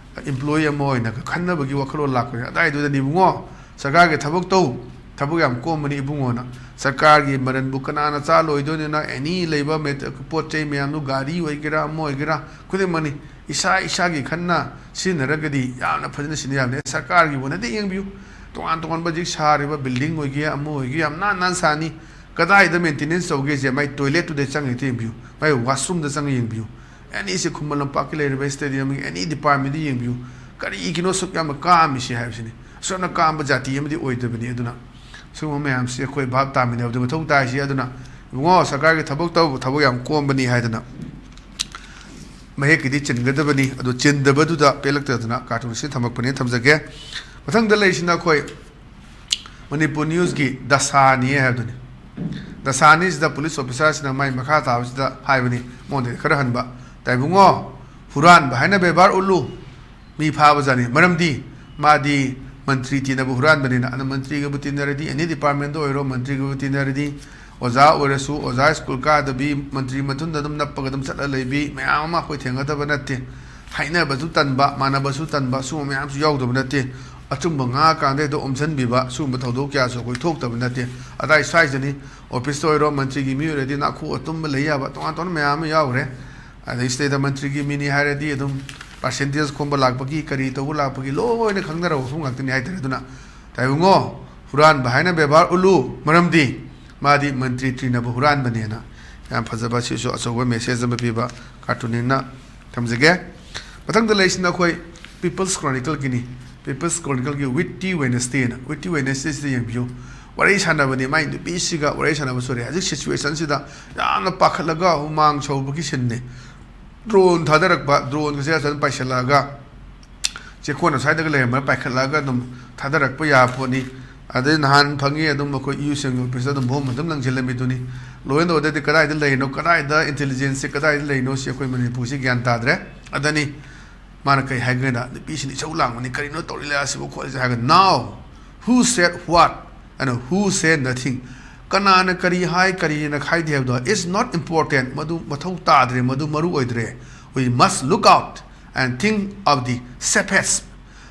employee ꯑꯃ ꯑꯣꯏꯅ ꯈꯟꯅꯕꯒꯤ ꯋꯥꯈꯜꯂꯣꯟ ꯂꯥꯛꯄꯅꯤ꯫ ꯑꯗꯥꯏꯗꯨꯗꯅꯤ ꯏꯕꯨꯡꯉꯣ, ꯁꯔꯀꯥꯔꯒꯤ ꯊꯕꯛ ꯇꯧ, ꯊꯕꯛ ꯌꯥꯝ ꯀꯣꯝꯕꯅꯤ ꯏꯕꯨꯡꯉꯣꯅ꯫ ꯁꯔꯀꯥꯔꯒꯤ ꯃꯔꯟꯕꯨ ꯀꯅꯥꯅ ꯆꯥ ꯂꯣꯏꯗꯣꯏꯅꯣꯅ? ꯑꯦꯅꯤ ꯂꯩꯕ ꯃꯦꯇ-, ꯄꯣꯠ ꯆꯩ ꯃꯌꯥꯝꯗꯨ, ꯒꯥꯔꯤ ꯑꯣꯏꯒꯦꯔꯥ, ꯑꯃ ꯑꯣꯏꯒꯦꯔꯥ, ꯈꯨꯗꯤꯡꯃꯛꯅꯤ꯫ ꯏꯁꯥ ꯏꯁꯥꯒꯤ ꯈꯟꯅ ꯁꯤꯖꯤꯟꯅꯔꯒꯗꯤ ꯌꯥꯝꯅ ꯐꯖꯅ ꯁꯤꯖꯤꯟꯅ ꯌꯥꯕꯅꯤ꯫ ꯁꯔꯀꯥꯔꯒꯤꯕꯨ ꯅꯠꯇꯦ, ꯌꯦꯡꯕꯤꯌꯨ, ꯇꯣꯉꯥꯟ ꯇꯣꯉꯥꯟꯕ ꯍꯧꯖꯤꯛ ꯁꯥꯔꯤꯕ ꯕꯤꯜꯗꯤꯡ ꯑꯣꯏꯒꯦ, ꯑꯃ ꯑꯣꯏꯒꯦ, ꯌꯥꯝ ꯅꯥꯟ ꯅꯥꯟ ꯁꯥꯅꯤ꯫ ꯀꯗꯥꯏꯗ ꯃꯦꯟꯇꯦꯅꯦꯟꯁ ꯇꯧꯒꯦꯁꯦ, ꯃꯥꯏ ꯇꯣꯏꯂꯦꯠꯇꯨꯗ ꯆꯪꯉ ꯍꯦꯛꯇ ꯌꯦꯡꯕꯤꯌꯨ, ꯃꯥꯏ ꯋꯥꯁꯔꯨꯝꯗ ꯆꯪꯉ ꯌꯦꯡꯕꯤꯌꯨ꯫ ꯑꯦꯅꯤꯁꯤ ꯈꯨꯃꯟ ꯂꯝꯄꯥꯛꯀꯤ ꯂꯩꯔꯤꯕ ꯁ꯭ꯇꯦꯗꯤꯌꯝꯒꯤ ꯑꯦꯅꯤ ꯗꯤꯄꯥꯔꯠꯃꯦꯟꯗ ꯌꯦꯡꯕꯤꯌꯨ, ꯀꯔꯤꯒꯤꯅꯣ ꯑꯁꯨꯛ ꯌꯥꯝꯅ ꯀꯥꯝꯃꯤꯁꯤ ꯍꯥꯏꯕꯁꯤꯅꯤ꯫ ꯁꯣꯝꯅ ꯀꯥꯝꯕ ꯖꯥꯇꯤ ꯑꯃꯗꯤ ꯑꯣꯏꯗꯕꯅꯤ꯫ ꯑꯗꯨꯅ ꯁꯤꯒꯨꯝꯕ ꯃꯌꯥꯝꯁꯤ ꯑꯩꯈꯣꯏ ꯚꯥꯞ ꯇꯥꯃꯤꯟꯅꯕꯗ ꯃꯊꯧ ꯇꯥꯏꯁꯤ꯫ ꯑꯗꯨꯅ ꯏꯕꯨꯡꯉꯣ, ꯁꯔꯀꯥꯔꯒꯤ ꯊꯕꯛ ꯇꯧꯕ ꯊꯕꯛ ꯌꯥꯝ ꯀꯣꯝꯕꯅꯤ ꯍꯥꯏꯗꯅ ꯃꯍꯦꯛꯀꯤꯗꯤ ꯆꯤꯟꯒꯗꯕꯅꯤ꯫ ꯑꯗꯨ ꯆꯤꯟꯗꯕꯗꯨꯗ ꯄꯦꯜꯂꯛꯇꯗꯅ ꯀꯥꯔꯇꯨꯟꯁꯤ ꯊꯝꯃꯛꯄꯅꯦ꯫ ꯊꯝꯖꯒꯦ꯫ ꯃꯊꯪꯗ ꯂꯩꯔꯤꯁꯤꯅ ꯑꯩꯈꯣꯏ ꯃꯅꯤꯄꯨꯔ ꯅ꯭ꯌꯨꯁꯀꯤ ꯗꯁꯥꯅꯤ ꯍꯥꯏꯕꯗꯨꯅꯤ꯫ ꯗꯁꯥꯅꯤꯁꯤꯗ ꯄꯨꯂꯤꯁ ꯑꯣꯐꯤꯁꯥꯔꯁꯤꯅ ꯃꯥꯏ ꯃꯈꯥ ꯇꯥꯕꯁꯤꯗ ꯍꯥꯏꯕꯅꯤ, ꯃꯉꯣꯟꯗꯗꯤ ꯈꯔ ꯍꯟꯕ, "ꯇꯥꯏꯕꯨꯡꯉꯣ, ꯍꯨꯔꯥꯟꯕ ꯍꯥꯏꯅ ꯕꯦꯕꯥꯔ ꯎꯠꯂꯨ", ꯃꯤ ꯐꯥꯕꯖꯥꯠꯅꯤ꯫ ꯃꯔꯝꯗꯤ ꯃꯥꯗꯤ ꯃꯟꯇ꯭ꯔꯤ ꯇꯤꯟꯅꯕ ꯍꯨꯔꯥꯟꯕꯅꯤꯅ꯫ ꯑꯗꯨꯅ ꯃꯟꯇ꯭ꯔꯤꯒꯕꯨ ꯇꯤꯟꯅꯔꯗꯤ, ꯑꯦꯅꯤ ꯗꯤꯄꯥꯔꯠꯃꯦꯟꯗ ꯑꯣꯏꯔꯣ, ꯃꯟꯇ꯭ꯔꯤꯒꯕꯨ ꯇꯤꯟꯅꯔꯗꯤ, ꯑꯣꯖꯥ ꯑꯣꯏꯔꯁꯨ, ꯑꯣꯖꯥ ꯁ꯭ꯀꯨꯜ ꯀꯥꯗꯕꯤ, ꯃꯟꯇ꯭ꯔꯤ ꯃꯊꯨꯟꯗ ꯑꯗꯨꯝ ꯅꯞꯄꯒ ꯑꯗꯨꯝ ꯆꯠꯂ ꯂꯩꯕꯤ ꯃꯌꯥꯝ ꯑꯃ ꯑꯩꯈꯣꯏ ꯊꯦꯡꯅꯗꯕ ꯅꯠꯇꯦ꯫ ꯍꯥꯏꯅꯕꯁꯨ ꯇꯟꯕ, ꯃꯥꯟꯅꯕꯁꯨ ꯇꯟꯕ, ꯁꯤꯒꯨꯝꯕ ꯃꯌꯥꯝꯁꯨ ꯌꯥꯎꯗꯕ ꯅꯠꯇꯦ꯫ ꯑꯆꯨꯝꯕ ꯉꯥꯡꯉꯀꯥꯟꯗ ꯍꯦꯛꯇ ꯑꯣꯝꯁꯤꯟꯕꯤꯕ, ꯁꯤꯒꯨꯝꯕ ꯊꯧꯗꯣꯛ ꯀꯌꯥꯁꯨ ꯑꯩꯈꯣꯏ ꯊꯣꯛꯇꯕ ꯅꯠꯇꯦ꯫ ꯑꯗꯥꯏ ꯁ꯭ꯋꯥꯏꯗꯅꯤ, ꯑꯣꯐꯤꯁꯇ ꯑꯣꯏꯔꯣ, ꯃꯟꯇ꯭ꯔꯤꯒꯤ ꯃꯤ ꯑꯣꯏꯔꯗꯤ ꯅꯥꯈꯨ ꯑꯇꯨꯝꯕ ꯂꯩ ꯌꯥꯕ, ꯇꯣꯉꯥꯟ ꯇꯣꯉꯥꯟꯕ ꯃꯌꯥꯝ ꯑꯃ ꯌꯥꯎꯈ꯭ꯔꯦ꯫ ꯑꯗꯩ ꯁꯤꯗꯩꯗ ꯃꯟꯇ꯭ꯔꯤꯒꯤ ꯃꯤꯅꯤ ꯍꯥꯏꯔꯗꯤ ꯑꯗꯨꯝ ꯄꯥꯔꯁꯦꯟꯇꯦꯖ ꯈꯣꯝꯕ ꯂꯥꯛꯄꯒꯤ, ꯀꯔꯤ ꯇꯧꯕ ꯂꯥꯛꯄꯒꯤ ꯂꯣꯏꯅ ꯈꯪꯅꯔꯕ ꯃꯐꯝ ꯉꯥꯛꯇꯅꯤ ꯍꯥꯏꯇꯥꯔꯦ꯫ ꯑꯗꯨꯅ ꯇꯥꯏꯕꯨꯡꯉꯣ, ꯍꯨꯔꯥꯟꯕ ꯍꯥꯏꯅ ꯕꯦꯕꯥꯔ ꯎꯠꯂꯨ, ꯃꯔꯝꯗꯤ ꯃꯥꯗꯤ ꯃꯟꯇ꯭ꯔꯤ ꯇꯤꯟꯅꯕ ꯍꯨꯔꯥꯟꯕꯅꯦꯅ꯫ ꯌꯥꯝ ꯐꯖꯕ, ꯁꯤꯁꯨ ꯑꯆꯧꯕ ꯃꯦꯁꯦꯖ ꯑꯃ ꯄꯤꯕ ꯀꯥꯔꯇꯨꯟꯅꯤꯅ꯫ ꯊꯝꯖꯒꯦ꯫ ꯃꯊꯪꯗ ꯂꯩꯔꯤꯁꯤꯅ ꯑꯩꯈꯣꯏ ꯄꯤꯄꯜꯁ ꯀ꯭ꯔꯣꯅꯤꯀꯜꯒꯤꯅꯤ꯫ ꯄꯤꯄꯜꯁ ꯀ꯭ꯔꯣꯅꯤꯀꯜꯒꯤ ꯋꯤꯠꯇꯤ ꯋꯦꯅꯁꯗꯦꯅ, ꯋꯤꯠꯇꯤ ꯋꯦꯅꯁꯗꯦꯁꯤꯗ ꯌꯦꯡꯕꯤꯌꯨ꯫ ꯋꯥꯔꯤ ꯁꯥꯟꯅꯕꯅꯤ, ꯃꯥꯏ ꯅꯨꯄꯤꯁꯤꯒ ꯋꯥꯔꯤ ꯁꯥꯟꯅꯕ ꯁꯣꯔꯤ꯫ ꯍꯧꯖꯤꯛ ꯁꯤꯆꯨꯋꯦꯁꯟꯁꯤꯗ ꯌꯥꯝꯅ ꯄꯥꯈꯠꯂꯒ ꯍꯨꯃꯥꯡ ꯁꯧꯕꯒꯤ ꯁꯤꯟꯅꯤ꯫ ꯗ꯭ꯔꯣꯟ ꯊꯥꯗꯔꯛꯄ, ꯗ꯭ꯔꯣꯟꯒꯁꯦ ꯑꯁꯣꯝꯗ ꯄꯥꯏꯁꯤꯜꯂꯛꯑꯒ ꯆꯦꯛꯀꯣꯟ ꯑꯁ꯭ꯋꯥꯏꯗꯒ ꯂꯩꯔꯝꯕꯅ ꯄꯥꯏꯈꯠꯂꯛꯑꯒ ꯑꯗꯨꯝ ꯊꯥꯗꯔꯛꯄ ꯌꯥꯕ ꯄꯣꯠꯅꯤ꯫ ꯑꯗꯩ ꯅꯍꯥꯟ ꯐꯪꯉꯤ ꯑꯗꯨꯝ ꯑꯩꯈꯣꯏ ꯏꯌꯨꯁꯤꯡꯒꯤ ꯑꯣꯐꯤꯁꯇ ꯑꯗꯨꯝ ꯕꯣꯝ ꯑꯗꯨꯝ ꯂꯪꯁꯤꯜꯂꯝꯃꯤꯗꯨꯅꯤ꯫ ꯂꯣ ꯑꯦꯟ ꯑꯣꯔꯗꯔꯗꯤ ꯀꯗꯥꯏꯗ ꯂꯩꯔꯤꯅꯣ, ꯀꯗꯥꯏꯗ ꯏꯟꯇꯦꯂꯤꯖꯦꯟꯁꯁꯦ ꯀꯗꯥꯏꯗ ꯂꯩꯔꯤꯅꯣ, ꯁꯤ ꯑꯩꯈꯣꯏ ꯃꯅꯤꯄꯨꯔꯁꯤ ꯒ꯭ꯌꯥꯟ ꯇꯥꯗ꯭ꯔꯦ꯫ ꯑꯗꯅꯤ ꯃꯥꯅ ꯀꯩ ꯍꯥꯏꯒꯦꯗ, "ꯅꯨꯄꯤꯁꯤꯅ ꯏꯁꯧ ꯂꯥꯡꯕꯅꯤ, ꯀꯔꯤꯅꯣ ꯇꯧꯔꯤ ꯂꯤꯂꯥꯁꯤꯕꯨ?" ꯈꯣꯠꯂꯤꯁꯦ ꯍꯥꯏꯔꯒ, "Now, who said what and who said nothing?" ꯀꯅꯥꯅ ꯀꯔꯤ ꯍꯥꯏ, ꯀꯔꯤꯅ ꯈꯥꯏꯗꯦ ꯍꯥꯏꯕꯗꯣ is not important, ꯃꯗꯨ ꯃꯊꯧ ꯇꯥꯗ꯭ꯔꯦ, ꯃꯗꯨ ꯃꯔꯨ ꯑꯣꯏꯗ꯭ꯔꯦ꯫ We must look out and think of the safest.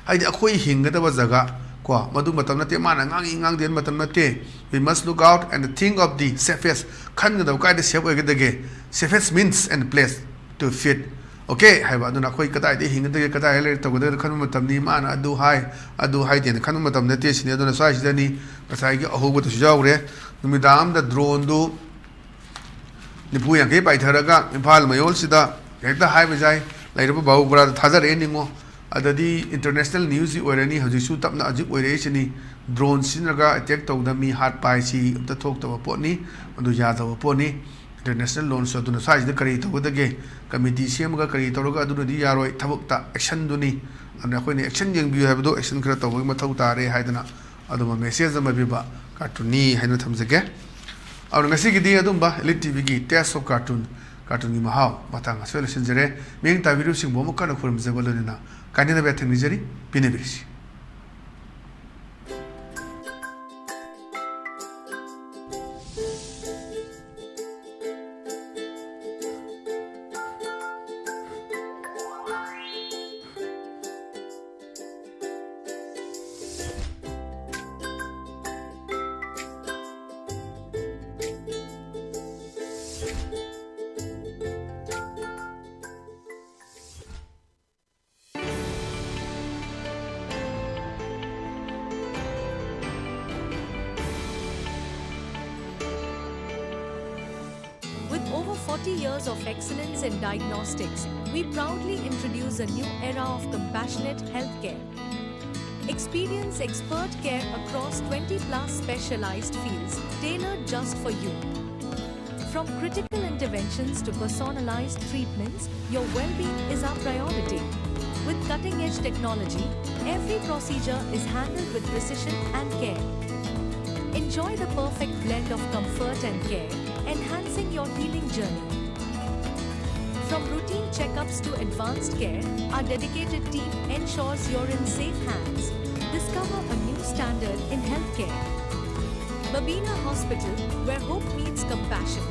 ꯍꯥꯏꯗꯤ ꯑꯩꯈꯣꯏ ꯍꯤꯡꯒꯗꯕ ꯖꯒꯥ ꯀꯣ, ꯃꯗꯨ ꯃꯇꯝ ꯅꯠꯇꯦ, ꯃꯥꯅ ꯉꯥꯡꯉꯤ ꯉꯥꯡꯗꯦ ꯃꯇꯝ ꯅꯠꯇꯦ꯫ We must look out and think of the safest. ꯈꯟꯒꯗꯕ ꯀꯥꯏꯗ ꯁꯦꯐ ꯑꯣꯏꯒꯗꯒꯦ? Safest means and place to fit. Okay ꯍꯥꯏꯕ꯫ ꯑꯗꯨꯅ ꯑꯩꯈꯣꯏ ꯀꯗꯥꯏꯗ ꯍꯤꯡꯒꯗꯒꯦ, ꯀꯗꯥꯏꯗ ꯂꯩꯔ ꯇꯧꯒꯗꯒꯦ ꯈꯟꯕ ꯃꯇꯝꯅꯤ꯫ ꯃꯥꯅ ꯑꯗꯨ ꯍꯥꯏ, ꯑꯗꯨ ꯍꯥꯏꯗꯦꯅ ꯈꯟꯕ ꯃꯇꯝ ꯅꯠꯇꯦ ꯁꯤꯅꯤ꯫ ꯑꯗꯨꯅ ꯁ꯭ꯋꯥꯏꯁꯤꯗꯅꯤ ꯉꯁꯥꯏꯒꯤ ꯑꯍꯧꯕꯗꯁꯨ ꯌꯥꯎꯈ꯭ꯔꯦ꯫ ꯅꯨꯃꯤꯗꯥꯡ ꯑꯃꯗ ꯗ꯭ꯔꯣꯟꯗꯨ ꯅꯤꯐꯨ ꯌꯥꯡꯈꯩ ꯄꯥꯏꯊꯔꯒ ꯏꯝꯐꯥꯜ ꯃꯌꯣꯜꯁꯤꯗ ꯍꯦꯛꯇ ꯍꯥꯏꯕ ꯌꯥꯏ, ꯂꯩꯔꯕ ꯕꯥꯕꯨ ꯕꯣꯔꯥꯗ ꯊꯥꯗꯔꯛꯑꯦ ꯅꯤꯡꯉꯣ꯫ ꯑꯗꯗꯤ international news ꯇꯤ ꯑꯣꯏꯔꯅꯤ꯫ ꯍꯧꯖꯤꯛꯁꯨ ꯇꯞꯅ ꯍꯧꯖꯤꯛ ꯑꯣꯏꯔꯛꯏꯁꯤꯅꯤ꯫ Drone ꯁꯤꯖꯤꯟꯅꯔꯒ attack ꯇꯧꯗꯅ ꯃꯤ ꯍꯥꯠꯄ ꯍꯥꯏꯁꯤ ꯑꯝꯇ ꯊꯣꯛꯇꯕ ꯄꯣꯠꯅꯤ, ꯃꯗꯨ ꯌꯥꯗꯕ ꯄꯣꯠꯅꯤ꯫ International law ꯁꯨ ꯑꯗꯨꯅ ꯁ꯭ꯋꯥꯏꯁꯤꯗ ꯀꯔꯤ ꯇꯧꯒꯗꯒꯦ, committee ꯁꯦꯝꯃꯒ ꯀꯔꯤ ꯇꯧꯔꯒ ꯑꯗꯨꯅꯗꯤ ꯌꯥꯔꯣꯏ, ꯊꯕꯛꯇ action ꯗꯨꯅꯤ꯫ ꯑꯗꯨꯅ ꯑꯩꯈꯣꯏꯅ action ꯌꯦꯡꯕꯤꯌꯨ ꯍꯥꯏꯕꯗꯣ action ꯈꯔ ꯇꯧꯕꯒꯤ ꯃꯊꯧ ꯇꯥꯔꯦ ꯍꯥꯏꯗꯅ ꯑꯗꯨꯝꯕ message ꯑꯃ ꯄꯤꯕ cartoon ꯅꯤ ꯍꯥꯏꯅ ꯊꯝꯖꯒꯦ꯫ ꯑꯗꯨꯅ ꯉꯁꯤꯒꯤꯗꯤ ꯑꯗꯨꯝꯕ Elite ꯇꯤ ꯚꯤ ꯒꯤ Taste of Cartoon, cartoon ꯒꯤ ꯃꯍꯥꯎ ꯃꯇꯥꯡ ꯑꯁꯤꯗ ꯂꯣꯏꯁꯤꯟꯖꯔꯦ꯫ ꯃꯤꯠꯌꯦꯡ ꯇꯥꯕꯤꯔꯤꯕꯁꯤꯡꯕꯨ ꯑꯃꯨꯛ ꯍꯟꯅ ꯈꯨꯔꯨꯝꯖꯕ ꯂꯣꯏꯅꯅ ꯀꯥꯏꯅꯗꯕ ꯌꯥꯊꯪ ꯅꯤꯖꯔꯤ, ꯄꯦꯟꯅꯕꯤꯔꯁꯤ꯫ With over forty years of excellence in diagnostics, we proudly introduce a new era of compassionate healthcare. Experience expert care across twenty plus specialized fields tailored just for you. From critical interventions to personalized treatments, your well-being is our priority. With cutting-edge technology, every procedure is handled with precision and care. Enjoy the perfect blend of comfort and care, enhancing your healing journey. From routine checkups to advanced care, our dedicated team ensures you're in safe hands. Discover a new standard in healthcare. Babina Hospital, where hope meets compassion.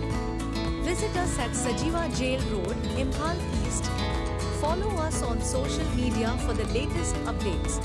Visit us at Sajiwa Jail Road, Imphal East. Follow us on social media for the latest updates.